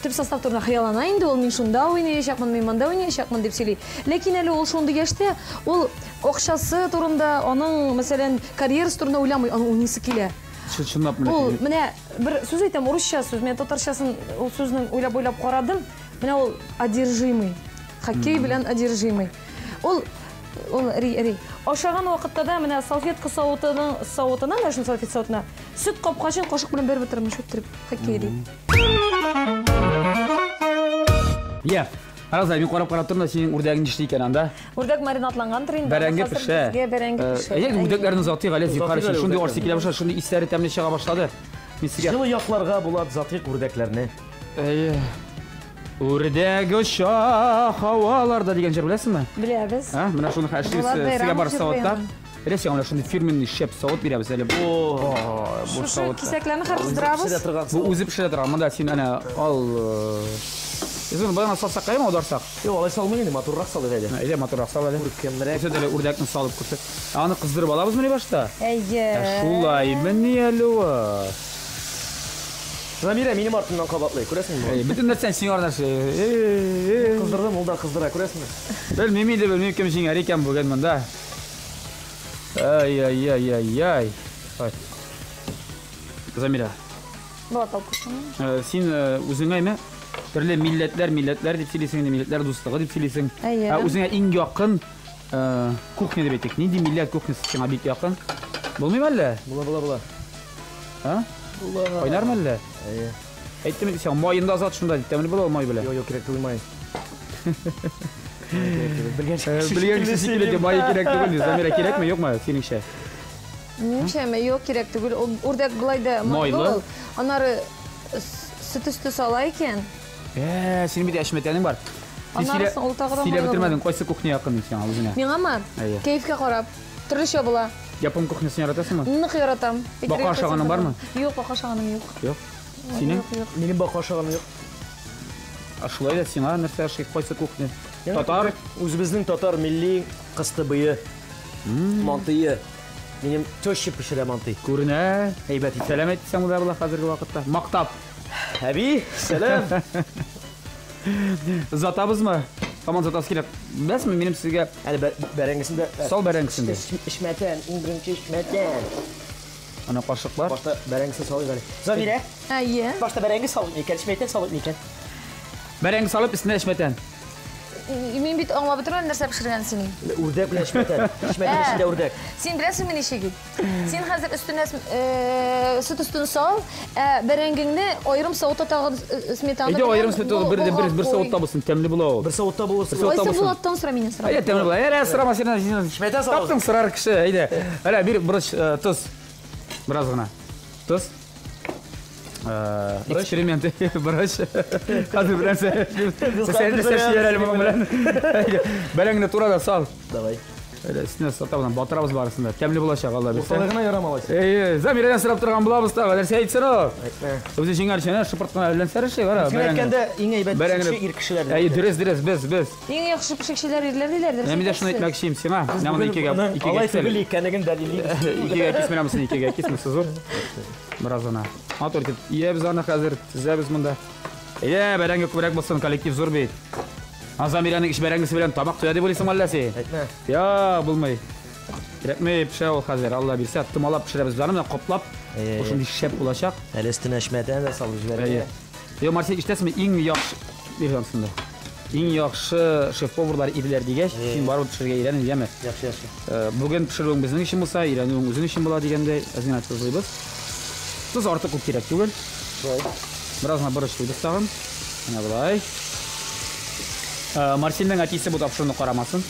Speaker 2: төп состав турында хыяллана инде, ул мин шунда уйнаячакмын, мин монда уйнаячакмын дип сөйли. Ләкин әле ул шундый яшьтә, ул акчасы турында, аның, мәсәлән, карьерасы турында уйламый, аның уйныйсы килә.
Speaker 1: Чынлап менә.
Speaker 2: Ул менә бер сүз әйтәм, урысча сүз. Мен татарчасын ул сүзнең уйлап-уйлап карадым. Менә ул одержимый. Хоккей белән одержимый. Ул ри. Ашаган вакытта да менә салфетка савытының савытына, менә шуны салфетка савытына сөт капкачын кашык белән бер бетермеш үттереп хоккей ди.
Speaker 1: Я, Раза, мин карап-карап тордым да, синең үрдәгең нишли икән анда?
Speaker 2: Үрдәк маринадлангандыр инде.
Speaker 1: Бәрәңге пешә.
Speaker 2: Бәрәңге пешә.
Speaker 1: Әйе, үрдәкләрне затыйк әле, зинһар өчен. Шундый арсы килә башлады, шундый исләре тәмле чыга башлады. Мин сезгә
Speaker 3: Җылы якларга Булат затыйк үрдәкләрне.
Speaker 1: Әйе. Үрдәк оча һаваларда дигән җыр беләсеңме?
Speaker 2: Беләбез.
Speaker 1: А, менә шуны хәзер
Speaker 2: Булат
Speaker 1: сезгә
Speaker 2: Байрамов
Speaker 1: бар
Speaker 2: җырлый
Speaker 1: савытта.
Speaker 2: аны.
Speaker 1: Әле сиңа менә шундый фирменный шәп савыт бирәбез әле. Бу
Speaker 2: Шушы
Speaker 1: савыт.
Speaker 2: кисәкләрне хәзер кыздырабыз.
Speaker 3: Пешерә торган
Speaker 1: Бу үзе пешерә торган. Монда син әнә ал. Без моны баягы салсак каема аударсак?
Speaker 3: Юк, алай салмый инде, матуррак салыйк әле.
Speaker 1: Әйдә матуррак сал әле.
Speaker 3: Күркәмрәк.
Speaker 1: Күрсәт әле үрдәкне салып күрсәт. Ә аны кыздырып алабыз мени башта?
Speaker 2: Әйе.
Speaker 1: Шулай мени әле ул.
Speaker 3: Замира минем артымнан кабатлый, күрәсеңме?
Speaker 1: Әй, бөтен нәрсәне син арнаш.
Speaker 3: Кыздырдым, ул да кыздыра, күрәсеңме?
Speaker 1: Белмим инде, белмим кем җиңәр икән бүген монда. Ай-яй-яй-яй-яй. Ай. Замира,
Speaker 2: Булат алып китсен.
Speaker 1: син үзеңә әйме? Төрле милләтләр, милләтләр дип сөйлисең, инде милләтләр дуслыгы дип сөйлисең.
Speaker 2: Әйе.
Speaker 1: Ә үзеңә иң якын кухня дип әйтик. Нинди милләт кухнясы сиңа бик якын? Булмыймы әллә?
Speaker 3: Була, була, була.
Speaker 1: А?
Speaker 3: Була.
Speaker 1: Кайнармы әллә?
Speaker 3: Әйе.
Speaker 1: Әйттем бит сиңа, маен да азат шунда дип, тәмле була ул май белән.
Speaker 3: Юк, юк, кирәк түгел май. Белгән
Speaker 1: Белгән кеше шикелле ди, мае кирәк түгел ди. Замира кирәкме, юкмы синеңчә?
Speaker 2: Минемчәме, юк, кирәк түгел. Ул үрдәк болай да майлы
Speaker 1: Майлы.
Speaker 2: ул. Аннары сөт өсте сала икән.
Speaker 1: Синең бит әшмәтәнең бар. Син
Speaker 2: Аннары соң ул тагы да
Speaker 1: сөйләп
Speaker 2: майлы
Speaker 1: бетермәдең, кайсы кухня якын сиңа үзеңә?
Speaker 2: Миңамы?
Speaker 1: Әйе.
Speaker 2: Кәефкә карап. Төрлечә була.
Speaker 1: Япон кухнясын яратасыңмы?
Speaker 2: Нык яратам.
Speaker 1: Бака ашаганың бармы?
Speaker 2: Юк, бака ашаганым юк.
Speaker 1: Юк. Синең?
Speaker 2: Юк, юк.
Speaker 3: Минем бака ашаганым юк.
Speaker 1: А шулай да сиңа нәрсә ошый? Кайсы кухня? Татар?
Speaker 3: Үзебезнең татар милли кыстыбые, мантые. Минем теща пешерә мантый.
Speaker 1: Күренә.
Speaker 3: Әйбәт итә.
Speaker 1: Сәлам әйтсәң дә була хәзерге вакытта. Мактап.
Speaker 3: Әби, сәлам.
Speaker 1: Затабызмы? Таман затасы килә. Беләсеңме, минем сезгә
Speaker 3: Әле бәрәңгесен дә
Speaker 1: сал бәрәңгесен дә.
Speaker 3: Эшмәтән, иң беренче эшмәтән.
Speaker 1: Ана кашыклар.
Speaker 3: Башта бәрәңгесен салыйк әле. Замира,
Speaker 2: Әйе.
Speaker 3: башта бәрәңге салыйк микән, эшмәтән салыйк микән?
Speaker 1: Бәрәңге салып, өстенә эшмәтән.
Speaker 2: Мин бит аңлап бетермәдем нәрсә пешергән синең.
Speaker 3: Үрдәк белән эшмәтән. Эшмәтән эчендә үрдәк.
Speaker 2: Син беләсеңме ничек ит? Син хәзер өстенә сөт өстен сал, бәрәңгеңне аерым савытта тагын сметана.
Speaker 1: Әйдә аерым сөт бер бер бер савытта булсын, тәмле була ул.
Speaker 3: Бер савытта булсын.
Speaker 1: Бер савытта
Speaker 2: Айсы
Speaker 1: булсын.
Speaker 2: Булаттан сора, миннән сора.
Speaker 1: Әйдә тәмле була. Әйдә сорама син.
Speaker 3: Эшмәтән салабыз.
Speaker 1: Таптың сорар кеше, әйдә. Әлә бир борыч, тоз. Бераз гына. Тоз. Эксперимент борыч. Хәзер беләнсә. Сән нәрсә эшләр әле моның белән. Әйдә, бәрәңгене тура да сал.
Speaker 3: Давай.
Speaker 1: Әйдә, өстенә сатабыз, батырабыз барысын да. Тәмле булачак, Алла бирсә.
Speaker 3: Урталыгына ярам алайса.
Speaker 1: Әйе, Замирадан сорап торган булабыз тагы. Нәрсә әйтсен ул?
Speaker 3: Әйтмә.
Speaker 1: Үзе җиңәр чәнә, шыпырт кына әйләнсә эшли, кара.
Speaker 3: Син әйткәндә иң әйбәт
Speaker 1: Бәрәңгене-
Speaker 3: пешекче ир кешеләр.
Speaker 1: Әйе, дөрес, дөрес, без, без.
Speaker 2: Иң яхшы пешекчеләр ирләр диләр. дөрес
Speaker 1: Менә мин дә шуны
Speaker 2: әйтәсез.
Speaker 1: әйтмәкче идем сиңа. Менә моны икегә, икегә
Speaker 3: Алай
Speaker 1: кисәле.
Speaker 3: түгел икәнлеген дәлиллибез.
Speaker 1: Икегә кис, менә монысын икегә кис, монысы зур. Бераз гына. Матур итеп иябез аны хәзер, тезәбез монда. Әйдә, бәрәңге күбрәк булсын, коллектив зур бит. Замираның иш бәрәңгесе белән тамак туя дип уйлыйсың әллә син?
Speaker 3: Әйтмә.
Speaker 1: Я, булмый. Кирәкми, пешә ул хәзер, Алла бирсә, томалап пешерәбез. Аны менә каплап,
Speaker 3: Әйе, әйе.
Speaker 1: шундый шәп булачак.
Speaker 3: Әле өстенә эшмәтән дә салып
Speaker 1: Әйе.
Speaker 3: җибәрергә.
Speaker 1: Йо, Марсель, ишетәсеңме, иң яхшы бир ансында. Иң яхшы шеф-поварлар иделәр дигәч, син барып пешерергә өйрән, яме.
Speaker 3: Яхшы, яхшы.
Speaker 1: Бүген пешерүең безнең өчен булса, өйрәнүең үзең өчен була дигәндәй, әз генә тозлыйбыз. Тоз артык күп кирәк түгел.
Speaker 3: Шулай.
Speaker 1: Бераз гына борыч куйдык тагын. Менә болай. Марсельнең әтисе бу тапшыруны карамасын.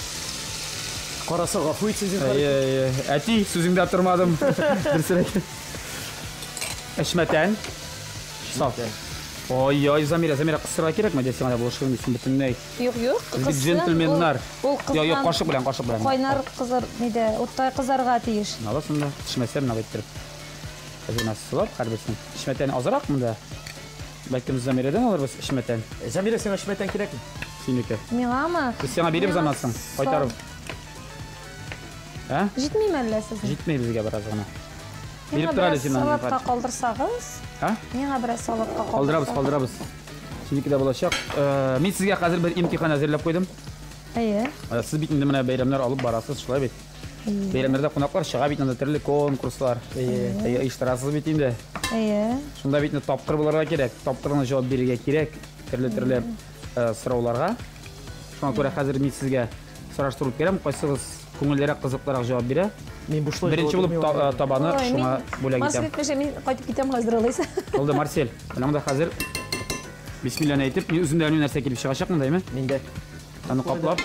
Speaker 3: Караса гафу итсен зинһар.
Speaker 1: Әйе, әйе. Әти, сүзеңдә тормадым. Дөресрәк. Эшмәтән. Сал. Ой, ой, Замира, Замира, кысырга кирәкме? Дә сиңа да булышырмын дисең бөтенләй.
Speaker 2: Юк, юк.
Speaker 1: Без бит
Speaker 2: кызсын,
Speaker 1: джентльменнар.
Speaker 2: Ул
Speaker 1: Йо, йо,
Speaker 2: кызган
Speaker 1: кашык белән, кашык белән.
Speaker 2: Кайнар кызар, нидә, утта кызарга тиеш.
Speaker 1: Аласың да, төшмәсә менә биттереп. Әзер генә сылап, һәрберсен. Эшмәтән азрак монда. Бәлкем Замирадан алырбыз эшмәтән.
Speaker 3: Замира, сиңа эшмәтән кирәкме?
Speaker 1: Синеке.
Speaker 2: Миңамы?
Speaker 1: Без сиңа биребез
Speaker 2: Миңа
Speaker 1: аннан соң, кайтарып. Ә?
Speaker 2: Җитмиме әллә сезнең?
Speaker 1: Җитми безгә бераз гына.
Speaker 2: Миңа
Speaker 1: Биреп тор әле
Speaker 2: бераз
Speaker 1: син аны.
Speaker 2: салатка калдырсагыз.
Speaker 1: А?
Speaker 2: Миңа бераз салатка калдырсагыз.
Speaker 1: Калдырабыз, калдырабыз. Синеке дә булачак. Мин сезгә хәзер бер имтихан әзерләп куйдым.
Speaker 2: Әйе.
Speaker 1: Сез бит инде менә бәйрәмнәр алып барасыз, шулай бит. Бәйрәмнәрдә кунаклар чыга бит инде, төрле конкурслар. Әйе, оештырасыз бит инде.
Speaker 2: Әйе.
Speaker 1: Шунда бит инде тапкыр булырга кирәк, тапкыр гына җавап бирергә кирәк төрле-төрле сорауларга. Шуңа күрә хәзер мин сезгә сораштыру үткәрәм, кайсыгыз күңеллерәк, кызыклырак җавап бирә.
Speaker 3: Мин бушлай
Speaker 1: Беренче булып табаны шуңа бүләк итәм.
Speaker 2: Марсель, мин кайтып китәм хәзер алайса.
Speaker 1: Булды, Марсель. Менә монда хәзер бисмилланы әйтеп, мин үзем дә белмим нәрсә килеп чыгачак монда, әйме?
Speaker 3: Мин дә.
Speaker 1: Аны каплап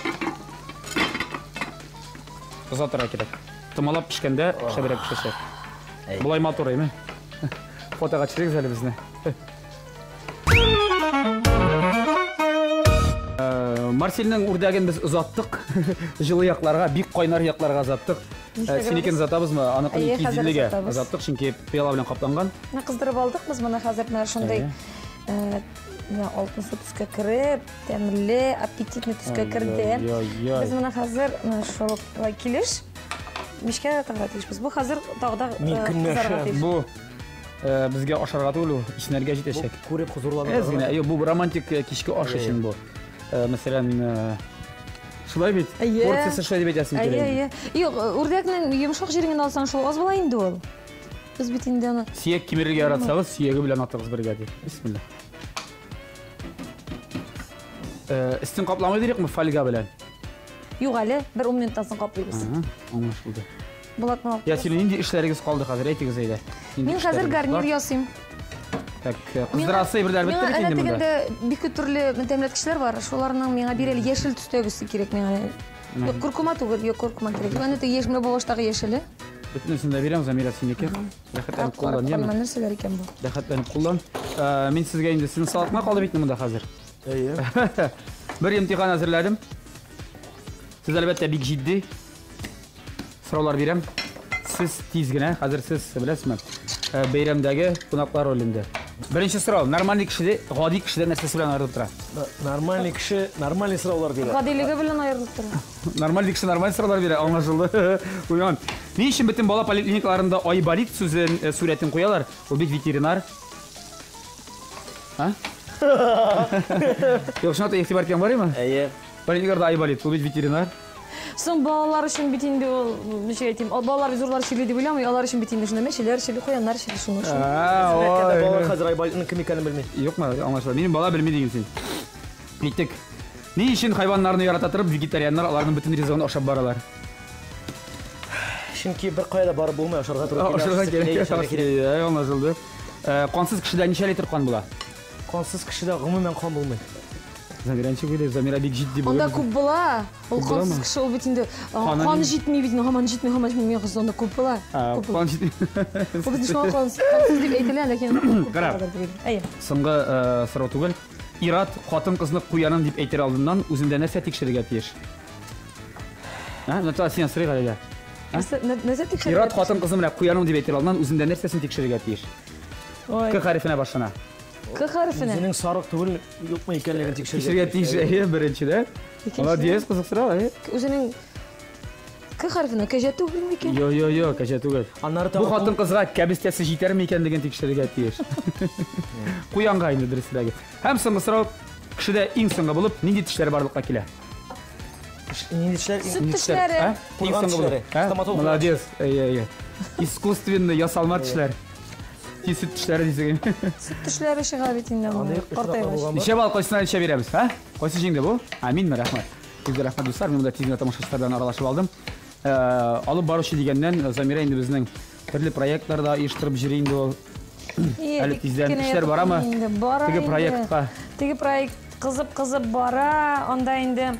Speaker 1: озатырга кирәк. Томалап пешкәндә шәбрәк пешәчәк. Болай матур, әйме? Фотога төшерегез әле безне. Марсельнең үрдәген без озаттык. Җылы якларга, бик кайнар якларга озаттык. Синекен озатабызмы? Аныкын 250-гә озаттык, чөнки пыяла белән капланган.
Speaker 2: Менә кыздырып алдык без моны хәзер менә шундый менә алтынсу төскә кереп, тәмле, аппетитный төскә керде. Без моны хәзер менә шул килеш мичкә тыгырга тиешбез. Бу хәзер тагы да кызарга тиеш.
Speaker 1: Бу безгә ашарга түгел, ул иснәргә җитәчәк.
Speaker 3: Күреп хозурланырга.
Speaker 1: Әз генә. Юк, бу романтик кичке аш өчен бу. Мәсәлән, шулай бит? Порциясе шулай дип әйтәсең килә.
Speaker 2: Әйе, әйе. Юк, үрдәкнең йомшак җирен генә алсаң, шул аз була инде ул. Без бит инде аны.
Speaker 1: Сөяк кимерергә яратсагыз, сөяге белән атыгыз бергә дип. Бисмилла. Өстен капламый дирекме фольга белән?
Speaker 2: Юк әле, бер 10 минуттан соң каплыйбыз.
Speaker 1: Аңлашылды.
Speaker 2: Булат моны.
Speaker 1: Я, синең нинди эшләрегез калды хәзер, әйтегез әйдә.
Speaker 2: Мин хәзер гарнир ясыйм.
Speaker 1: Так, кыздырасы әйберләр бетте бит инде монда.
Speaker 2: Миңа бик күп төрле тәмләткечләр бар. Шуларның миңа бир әле яшел төстәгесе кирәк миңа. Юк, куркума түгел, юк, куркума кирәк. Әнә теге яшел, менә бу баштагы яшеле.
Speaker 1: Бөтенесен дә бирәм, Замира, синеке. Рәхәтләнеп куллан, яме.
Speaker 2: Нәрсәләр икән бу?
Speaker 1: Рәхәтләнеп куллан. Мин сезгә инде сезнең салатма калды бит монда хәзер.
Speaker 3: Әйе.
Speaker 1: Бер имтихан әзерләдем. Сез әлбәттә бик җитди сораулар бирәм. Сез тиз генә, хәзер сез беләсезме, бәйрәмдәге кунаклар ролендә. Беренче сорау, нормальный кеше, гади кешедән нәрсәсе белән аерылып тора?
Speaker 3: Нормальный кеше нормальный сораулар бирә.
Speaker 2: Гадилеге белән аерылып тора.
Speaker 1: Нормальный кеше нормальный сораулар бирә, аңлашылды. Уйган. Ни өчен бөтен бала поликлиникаларында Айболит сүзен, сурәтен куялар? Ул бит ветеринар. А? Юк, шуңа да игътибар иткән бар име?
Speaker 3: Әйе.
Speaker 1: Поликлиникаларда Айболит, ул бит ветеринар.
Speaker 2: Соң балалар өчен бит инде ул, ничек әйтим, балалар бит зурлар чирли дип уйламый, алар өчен бит инде шунда мәчеләр чирли, куяннар чирли, шуны шул.
Speaker 3: Балалар хәзер Айболитның кем икәнен белми.
Speaker 1: Юкмы, аңлашыла. Минем бала белми диген син. Киттек. Ни өчен хайваннарны ярата торып, вегетарианнар аларның бөтен ризыгын ашап баралар?
Speaker 3: Чөнки бер кая да барып булмый, ашарга туры килә.
Speaker 1: Ашарга кирәк, аңлашылды. Кансыз кешедә ничә литр кан була?
Speaker 3: Кансыз кешедә гомумән кан булмый.
Speaker 1: Замира ничек уйлый? Замира бик җитди
Speaker 2: бүген. Анда күп була. Ул кансыз кеше ул бит инде кан җитми бит, һаман җитми, һаман җитми. Мин кыз анда күп була.
Speaker 1: Кан җитми.
Speaker 2: Ул бит шуңа кансыз дип әйтелә, ләкин күп була.
Speaker 1: Әйе. Соңгы сорау түгел. Ир-ат хатын-кызны куяным дип әйтер алдыннан үзендә нәрсә тикшерергә тиеш? Ә, Наталья, син сорыйк әле.
Speaker 2: Нәрсә тикшерергә?
Speaker 1: Ир-ат хатын-кызны менә куяным дип әйтер алдыннан үзендә нәрсәсен тикшерергә тиеш? К хәрефенә башлана.
Speaker 2: К хәрефенә.
Speaker 3: Үзенең сарык түгел, юкмы икәнлеген
Speaker 1: тикшерергә тиеш. Әйе, беренчедә. Молодец, кызык сорау, әйе.
Speaker 2: Үзенең К хәрефенә кәҗә түгел микән?
Speaker 1: Йо, йо, йо, кәҗә түгел.
Speaker 3: Аннары
Speaker 1: Бу хатын кызга кәбестәсе җитәрме икәнлеген тикшерергә тиеш. Куянга инде дөресрәге. Һәм соңгы сорау, кешедә иң соңгы булып нинди тешләр барлыкка килә?
Speaker 3: Нинди тешләр?
Speaker 2: Сөт тешләре.
Speaker 1: Иң соңгы булып. Молодец. Әйе, әйе. Искусственный ясалма тешләр. Сөт тешләре дисең.
Speaker 2: Сөт тешләре чыга бит инде моны. Картайгач.
Speaker 1: Ничә балл кайсына ничә бирәбез, а? Кайсы җиңде бу? А, минме, рәхмәт. Сезгә рәхмәт, дуслар. Мин монда тиз генә тамашачылар белән аралашып алдым. Алып баручы дигәннән, Замира инде безнең төрле проектларда оештырып йөри инде ул. Әле тиздән эшләр барамы?
Speaker 2: Бара.
Speaker 1: Теге проектка.
Speaker 2: Теге проект кызып-кызып бара. Анда инде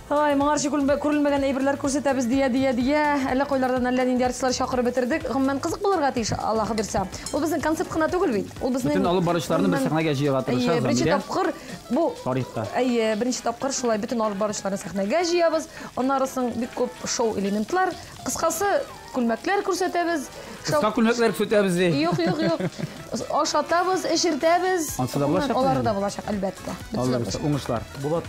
Speaker 2: Ай, моңарчы күрелмәгән әйберләр күрсәтәбез дия, дия, дия. Әллә кайлардан әллә нинди артистлар чакырып бетердек. Гомумән, кызык булырга тиеш, Аллаһы бирсә. Ул безнең концерт кына түгел бит. Ул безнең
Speaker 1: Бөтен алып баручыларны бер сәхнәгә җыярга тырыша.
Speaker 2: Беренче тапкыр бу
Speaker 1: тарихта.
Speaker 2: Әйе, беренче тапкыр шулай бөтен алып баручыларны сәхнәгә җыябыз. Аннары соң бик күп шоу элементлар, кыскасы, күлмәкләр күрсәтәбез.
Speaker 1: Кыска күлмәкләр күрсәтәбез ди.
Speaker 2: Юк, юк, юк. Ашатабыз, эчертәбез.
Speaker 1: Ансы да булачак.
Speaker 2: Алары да булачак, әлбәттә.
Speaker 1: Уңышлар.
Speaker 3: Булат,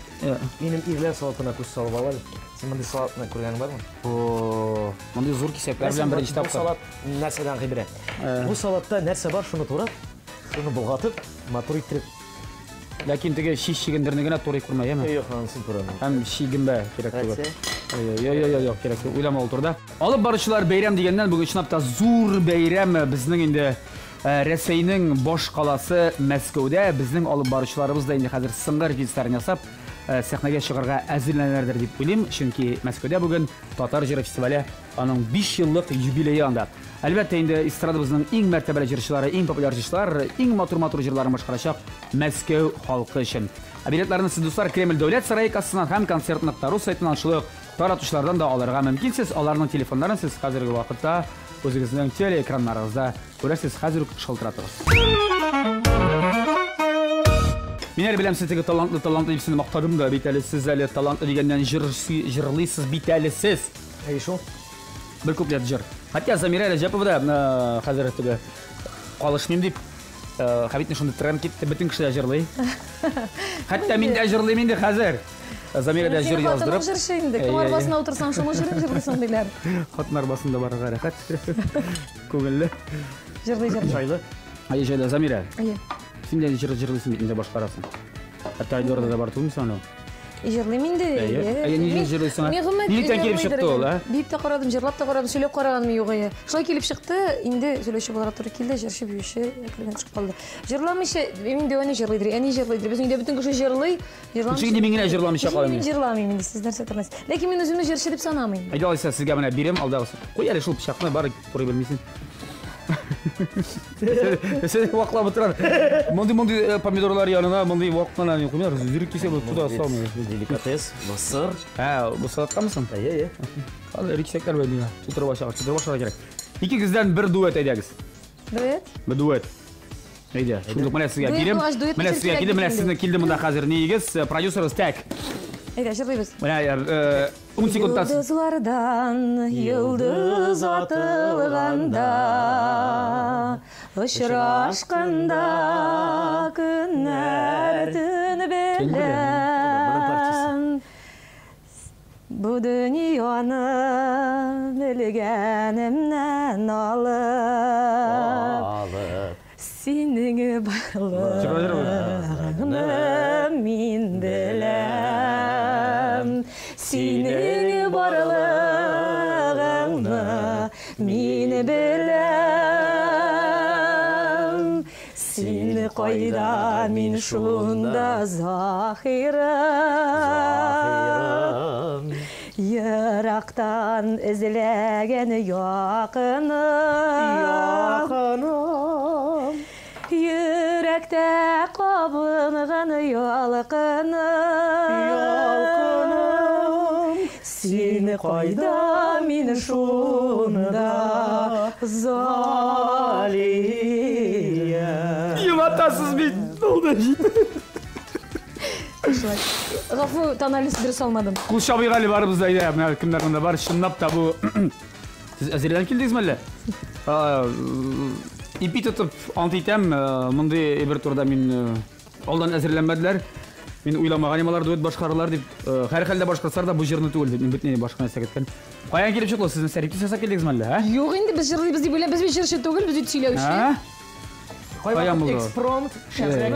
Speaker 3: минем ирләр салатына күз салып ал әле. Син мондый салатны күргәнең бармы?
Speaker 1: О, мондый зур кисәкләр белән беренче тапкыр.
Speaker 3: Бу салат нәрсәдән гыйбарәт? Бу салатта нәрсә бар, шуны турап, шуны болгатып, матур иттереп.
Speaker 1: Ләкин теге чи чигендерне генә турый күрмә, яме?
Speaker 3: Юк, анысын турамыйм.
Speaker 1: Һәм чи гөмбә кирәк түгел. Йо, йо, йо, кирәк түгел. Уйлама ул турыда. Алып баручылар бәйрәм дигәннән бүген чынлап та зур бәйрәм безнең инде Рәсәйнең баш каласы Мәскәүдә безнең алып баручыларыбыз да инде хәзер соңгы репетицияләрен ясап сәхнәгә чыгарга әзерләнәләрдер дип уйлыйм, чөнки Мәскәүдә бүген Татар җыры фестивале аның 5 еллык юбилее анда. Әлбәттә инде эстрадабызның иң мәртәбәле җырчылары, иң популяр җырчылар, иң матур-матур җырларын башкарачак Мәскәү халкы өчен. Ә билетларны сез, дуслар, Кремль дәүләт сарае кассасыннан һәм концерт.ру сайтыннан шулай ук таратучылардан да алырга мөмкинсез. Аларның телефоннарын сез хәзерге вакытта үзегезнең телеэкраннарыгызда күрәсез, хәзер үк шалтыратыгыз. Мин әле беләм, сез теге талантлы, талантлы дип сезне мактадым да бит әле, сез әле талантлы дигәннән җыр җырлыйсыз бит әле сез.
Speaker 3: Әйе шул.
Speaker 1: Бер куплет җыр. Хотя Замира Рәҗәпова да хәзер теге калышмыйм дип Хәбитне шундый тренд китте, бөтен кеше дә җырлый. Хәтта мин дә җырлыйм инде хәзер. Замира да җыр яздырып.
Speaker 2: Синең җырчы инде. Кем арбасына утырсаң, шуның җырын җырлыйсың диләр.
Speaker 1: Хатын арбасында барырга рәхәт. Күңелле.
Speaker 2: Җырлый, җырлый.
Speaker 3: Җайлы.
Speaker 1: Әйе, җайлы. Замира.
Speaker 2: Әйе.
Speaker 1: Син дә җыр җырлыйсың бит инде башкарасың. Хәтта Айдорда да бар түгелме соң ул?
Speaker 2: Җырлыйм инде.
Speaker 1: Әйе. Әйе, ничек җырлыйсың?
Speaker 2: Мин гомумән
Speaker 1: Нилектән килеп чыкты ул, ә?
Speaker 2: Биеп тә карадым, җырлап та карадым, сөйләп караганым юк әйе. Шулай килеп чыкты, инде сөйләүче буларак туры килде, җырчы, биюче әкренләп төшеп калды. Җырламыйча, мин дә әни җырлыйдыр, әни җырлыйдыр. Безнең өйдә бөтен кеше җырлый.
Speaker 1: Ничек инде мин генә җырламыйча калам?
Speaker 2: Мин җырламыйм инде, сез нәрсә тормыйсыз. Ләкин мин үземне җырчы дип санамыйм.
Speaker 1: Әйдә алайса сезгә менә бирем алдагысы. Куй әле шул пычакны, бары турый белмисең. Сен ваклап утырар. Мондый-мондый помидорлар янына мондый вак кына не куймыйлар. Зирек кисә бу туда салмый.
Speaker 3: Деликатес, сыр.
Speaker 1: Ә, бу салаткамы соң?
Speaker 3: Әйе, әйе.
Speaker 1: Аны эре кисәкләр белән миңа. Тутырып ашарга, тутырып ашарга кирәк. Икегездән бер дуэт әйдәгез.
Speaker 2: Дуэт?
Speaker 1: Бер дуэт. Әйдә, шундук менә сезгә
Speaker 2: Дуэт
Speaker 1: килдем.
Speaker 2: булгач, дуэт
Speaker 1: Менә
Speaker 2: бит
Speaker 1: сезгә
Speaker 2: кирәк
Speaker 1: килдем, менә
Speaker 2: бит
Speaker 1: сезне
Speaker 2: инде.
Speaker 1: килдем монда хәзер ниегез, продюсерыбыз тәк.
Speaker 2: Әйдә, җырлыйбыз.
Speaker 1: Менә 10 секундтан
Speaker 2: Йолдызлардан йолдыз атылганда, очрашканда көннәр төн белән. Бу дөньяны белгәнемнән алып, синең барлыгыңны мин беләм. Синең барлыгыңны мин беләм. Син кайда, мин шунда, Заһирым. Ерактан эзләгән якыным.
Speaker 3: Якыным.
Speaker 2: Йөрәктә кабынган ялкыным.
Speaker 3: Ялкыным.
Speaker 2: Син кайда, мин шунда, Залия.
Speaker 1: Елатасыз бит. Булды җитте.
Speaker 2: Шулай. Гафу, тональность дөрес алмадым.
Speaker 1: Кул чабыйк әле барыбыз да әйдә, менә кемнәр монда бар, чынлап та бу Сез әзерләнеп килдегезме әллә? Ипи тотып ант итәм, мондый бер турыда мин алдан әзерләнмәделәр. Мин уйламаган идем алар дуэт башкарырлар дип. Һәрхәлдә башкарсалар да бу җырны түгел дип, мин бөтенләй башка нәрсә көткән. Каян килеп чыкты ул? Сез нәрсә, репетиция ясап килдегезме әллә, ә?
Speaker 2: Юк инде, без җырлыйбыз дип уйлап, без бит җырчы түгел, без бит сөйләүче.
Speaker 1: Ә? Каян
Speaker 3: Кайвакыт
Speaker 1: булды?
Speaker 3: экспромт шәхрәк.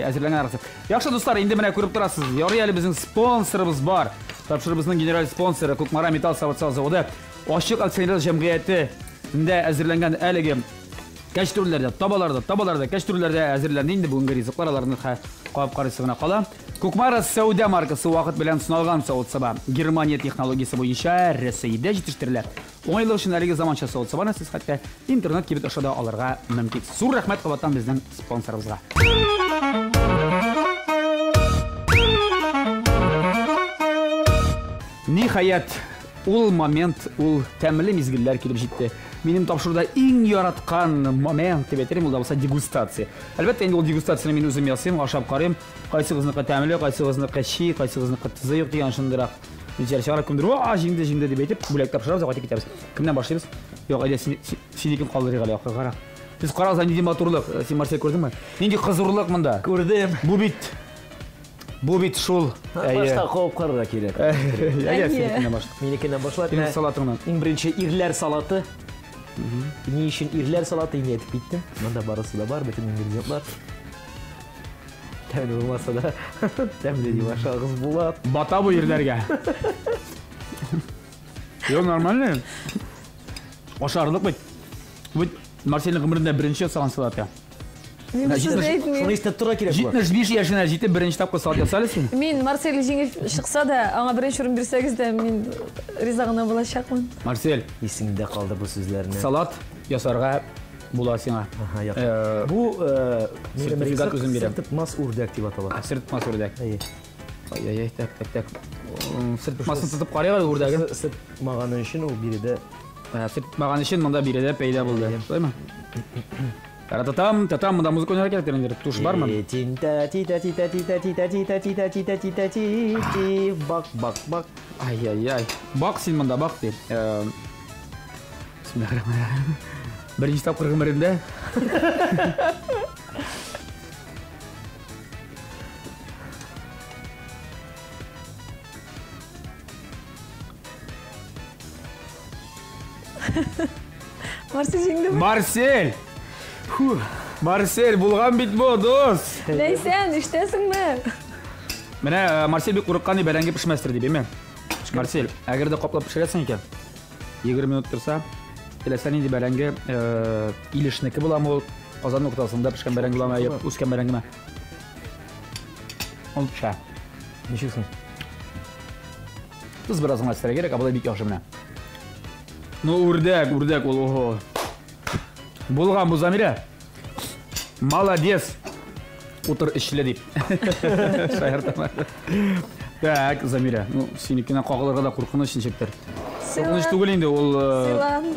Speaker 1: Әзерләнгән арасы. Яхшы, дуслар, инде менә күреп торасыз. Ярый әле безнең спонсорыбыз бар. Тапшырыбызның генераль спонсоры Кукмара металл савыт-саба заводы ачык акционерлар җәмгыяте ндә әзерләнгән әлеге кәчтүрләрдә, табаларда, табаларда, кәчтүрләрдә әзерләнде инде бүгенге ризыклар, аларны кабып карыйсы гына кала. Кукмара сәүдә маркасы вакыт белән сыналган савыт-саба. Германия технологиясе буенча Рәсәйдә җитештерелә. Уңайлык өчен әлеге заманча савыт-сабаны сез хәтта интернет кибет аша да алырга мөмкин. Зур рәхмәт кабаттан безнең спонсорыбызга. Ниһаять, ул момент, ул тәмле мизгелләр килеп җитте. Минем тапшыруда иң яраткан момент дип әйтер идем, ул да булса дегустация. Әлбәттә, инде ул дегустацияне мин үзем ясыйм, ашап карыйм. Кайсыгызныкы тәмле, кайсыгызныкы чи, кайсыгызныкы тозы юк дигән шундыйрак. Ничәр чыгара кемдер, "Ва, җиңде, җиңде" дип әйтеп, бүләк тапшырабыз, кайтып китәбез. Кемнән башлыйбыз? Юк, әйдә, синекен калдырыйк әле ахыргарак. Сез карагыз, нинди матурлык. Син, Марсель, күрдеңме? Нинди кызурлык монда.
Speaker 3: Күрдем.
Speaker 1: Бу бит Бу бит шул.
Speaker 3: Башта кабып карарга кирәк.
Speaker 1: Әйе, синекеннән башла.
Speaker 3: Минекеннән башлап.
Speaker 1: Синең салатыңнан.
Speaker 3: Иң беренче ирләр салаты. Ни өчен ирләр салаты инде әйтеп киттем. Монда барысы да бар, бөтен ингредиентлар. Тәмле булмаса да, тәмле дип ашагыз була.
Speaker 1: Бата бу ирләргә. Юк, нормально. Ашарлык бит. Бит Марсельның гомерендә беренче ясаган салат я.
Speaker 2: Мин бу сүзне әйтмим.
Speaker 3: Шуны истә тора кирәк була.
Speaker 1: 75 яшенә җитеп беренче тапкыр салат яса әле син.
Speaker 2: Мин Марсель җиңеп чыкса да, аңа беренче урын бирсәгез дә, мин риза гына булачакмын.
Speaker 1: Марсель.
Speaker 3: Исеңдә калды бу сүзләрне.
Speaker 1: Салат ясарга була сиңа.
Speaker 3: Ага, яхшы. Бу
Speaker 1: сертификат үзем бирәм.
Speaker 3: Сертытмас үрдәк дип атала.
Speaker 1: Сертытмас үрдәк.
Speaker 3: Әйе.
Speaker 1: Ай-яй-яй, так, так, так. Сертытмасын сытып карыйк әле үрдәген.
Speaker 3: Сытмаганы өчен ул биредә.
Speaker 1: Сытмаган өчен монда биредә пәйда булды. Шулаймы? Тарататам, татам, монда музыка уйнарга кирәк инде. Туш бармы?
Speaker 3: Тинта тита тита тита тита тита тита тита тита ти ти бак бак бак.
Speaker 1: Ай-яй-яй. Бак син монда, бак ди. Бисмиллахир-рахманир-рахим. Беренче тапкыр гомеремдә.
Speaker 2: Марсель җиңдеме?
Speaker 1: Марсель! Фу, Марсель, булган бит бу, дус!
Speaker 2: Ләйсән, ишетәсеңме?
Speaker 1: Менә Марсель бик курыккан, бәрәңге пешмәстер дип, әйме? Марсель, әгәр дә каплап пешерәсең икән, 20 минут торса, теләсә нинди бәрәңге, илешнеке буламы ул, Казан уртасында пешкән бәрәңге буламы, юк, үскән бәрәңгеме? Ул пешә.
Speaker 3: Ничек соң?
Speaker 1: Тоз бераз гына өстәргә кирәк, ә болай бик яхшы менә. Ну, үрдәк, үрдәк ул, ого. Булган бу, Замирә. Молодец. Утыр эшле дип. Шаяртам. Так, Замирә, ну, синекенә кагылырга да куркыныч ничектер. Куркыныч түгел инде ул.
Speaker 2: Сыйлан.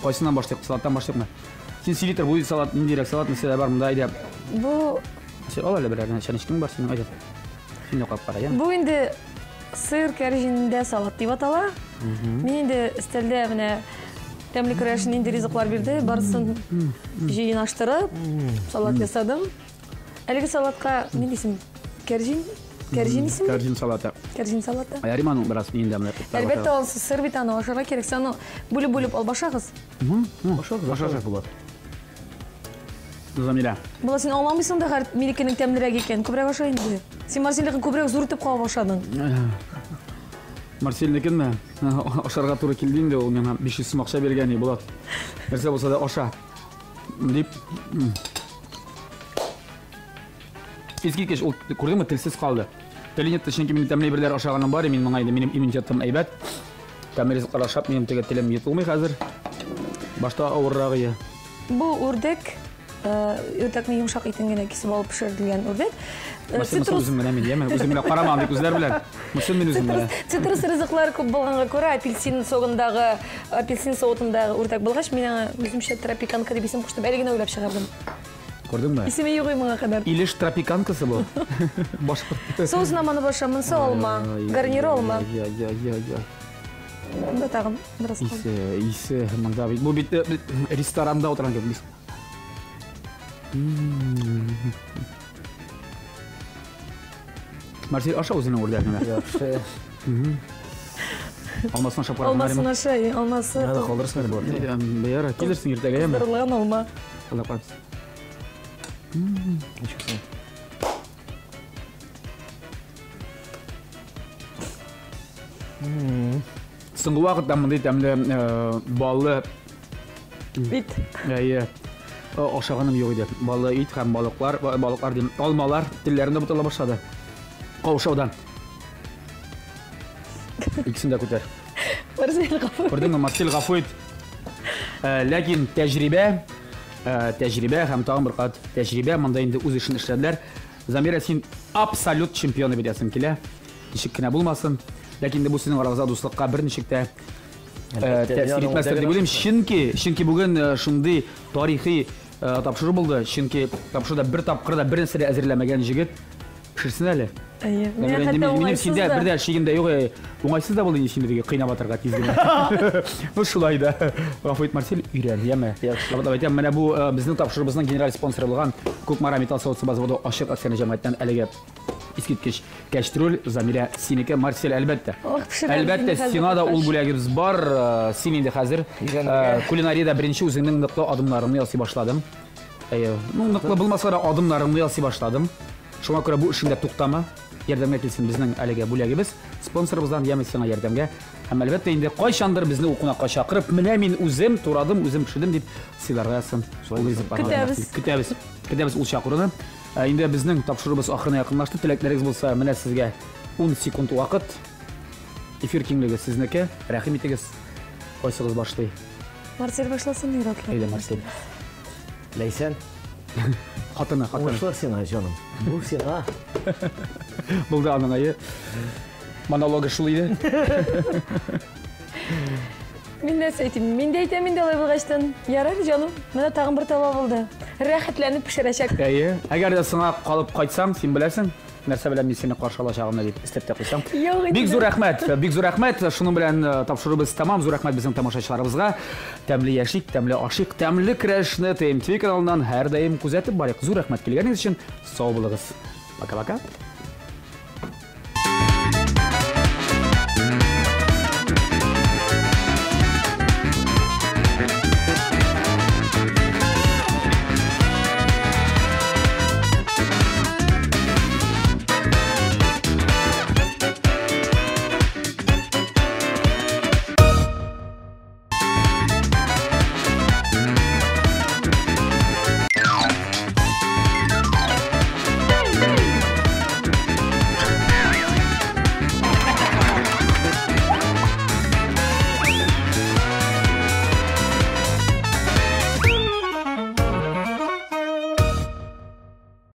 Speaker 1: Кайсыннан башлыйк? Салаттан башлыйкмы? Син сөйли тор, бу салат ниндирәк салат, нәрсәләр бар монда, әйдә.
Speaker 2: Бу
Speaker 1: Син ал әле берәр чәнечкең бар синең, әйдә. Син дә кап кара, я.
Speaker 2: Бу инде сыр кәрҗинендә салат дип атала. Мин инде өстәлдә менә тәмле көрәш нинди ризыклар бирде, барысын җыйнаштырып салат ясадым. Әлеге салатка нинди исем? Кәрҗин? Кәрҗин исеме?
Speaker 1: Кәрҗин салаты.
Speaker 2: Кәрҗин салаты.
Speaker 1: Ярыйм аның бераз инде менә.
Speaker 2: Әлбәттә, ул сыр бит, аны ашарга кирәк. Сез аны бүлеп-бүлеп алып ашагыз.
Speaker 3: Ашагыз, ашагыз була.
Speaker 1: Замира.
Speaker 2: Була, син аңламыйсың да, хәр минекенең тәмлерәк икән. Күбрәк аша инде. Син Марсельнекен күбрәк зур итеп кабып ашадың.
Speaker 1: Марсельнекенме? Ашарга туры килде инде, ул миңа 500 сум акча биргән, Булат. Нәрсә булса да аша. Дип. Искиткеч, ул күрдеңме, телсез калды. Теле нетте, чөнки мин тәмле әйберләр ашаганым бар, мин моңа инде минем иммунитетым әйбәт. Тәмле ризыклар ашап, минем теге телем йотылмый хәзер. Башта авыррак иде.
Speaker 2: Бу үрдәк, үрдәкне йомшак итен генә кисеп алып пешерелгән үрдәк.
Speaker 1: Цитрус үзем генә мин, яме, үзем генә карамам дип күзләр белән. Мусын мин үзем генә.
Speaker 2: Цитрус ризыклар күп булганга күрә, апельсин согындагы, апельсин соутындагы үрдәк булгач, мин аңа үземчә тропиканка дип исем куштым. Әле генә уйлап чыгардым.
Speaker 1: Күрдеңме?
Speaker 2: Исеме юк моңа кадәр.
Speaker 1: Илеш тропиканкасы бу. Башкорт.
Speaker 2: Соусына моны баша, монысы алма, гарниры алма. Монда тагын бераз калды.
Speaker 1: Исе, исе, монда бит. Бу бит ресторанда утырган кебек. Марсель, аша үзенең үрдәгеңне.
Speaker 3: Яхшы.
Speaker 1: Алмасын ашап караган.
Speaker 2: Алмасын аша, алмасы.
Speaker 3: Надо калдырсын әле булат.
Speaker 1: Яра, килерсең иртәгә, яме.
Speaker 2: Кыздырылган алма.
Speaker 1: Алла карасын.
Speaker 3: Ничек соң?
Speaker 1: Соңгы вакытта мондый тәмле баллы
Speaker 2: ит.
Speaker 1: Әйе. Ашаганым юк иде. Баллы ит һәм балыклар, балыклар дим, алмалар телләрендә бутала башлады. Каушаудан. Икесен дә күтәр.
Speaker 2: Марсель гафу.
Speaker 1: Күрдеңме, Марсель гафу ит. Ләкин тәҗрибә, тәҗрибә һәм тагын бер кат тәҗрибә монда инде үз эшен эшләделәр. Замира, син абсолют чемпионы бит әсең килә. Ничек кенә булмасын. Ләкин инде бу синең арагызда дуслыкка берничек тә тәэсир итмәстер дип уйлыйм. Чөнки бүген шундый тарихи тапшыру булды. Чөнки тапшыруда бер тапкыр да бер нәрсә дә әзерләмәгән җегет пешерсен әле.
Speaker 2: Әйе.
Speaker 1: Минем синдә бер дә шигем дә юк. Уңайсыз да булды инде сине теге кыйнап атарга тиз генә. Ну шулай да. Гафу ит, Марсель, өйрән, яме. Кабатлап әйтәм, менә бу безнең тапшыруыбызның генераль спонсоры булган Кукмара металл савыт-саба заводы ачык акционер җәмгыятеннән әлеге искиткеч кәчтрүл, Замирә синеке, Марсель, әлбәттә. Әлбәттә, сиңа да ул бүләгебез бар. Син инде хәзер кулинариядә беренче үзеңнең ныклы адымнарыңны ясый башладың. Әйе, ну ныклы булмаса да адымнарыңны ясый башладың. Шуңа күрә бу эшеңдә туктама. Ярдәмгә килсен безнең әлеге бүләгебез. Спонсорыбыздан яме сиңа ярдәмгә. Һәм әлбәттә инде кайчандыр безне ул кунакка чакырып, менә мин үзем турадым, үзем пешердем дип сыйларга язсын.
Speaker 2: Көтәбез.
Speaker 1: Көтәбез. Көтәбез ул чакыруны. Инде безнең тапшыруыбыз ахырына якынлашты. Теләкләрегез булса, менә сезгә 10 секунд вакыт. Эфир киңлеге сезнеке. Рәхим итегез. Кайсыгыз башлый?
Speaker 2: Марсель башласын, ир-атлар.
Speaker 1: Әйдә, Марсель.
Speaker 3: Ләйсән.
Speaker 1: Хатыны, хатыны.
Speaker 3: Уңышлар сиңа, җаным. Бу сиңа.
Speaker 1: Булды аның әйе. Монологы шул иде.
Speaker 2: Мин нәрсә әйтим? Мин дә әйтәм инде алай булгачтан. Ярар, җаным. Менә тагын бер таба булды. Рәхәтләнеп пешерәчәк.
Speaker 1: Әйе. Әгәр дә сиңа калып кайтсам, син беләсең, нәрсә белән мин сине каршы алачагымны дип өстәп тә куйсам.
Speaker 2: Юк инде.
Speaker 1: Бик зур рәхмәт, бик зур рәхмәт. Шуның белән тапшыруыбыз тәмам. Зур рәхмәт безнең тамашачыларыбызга. Тәмле яшик, тәмле ашыйк, тәмле көрәшне ТМТВ каналыннан һәрдаим күзәтеп барыйк. Зур рәхмәт килгәнегез өчен. Сау булыгыз. Пока-пока.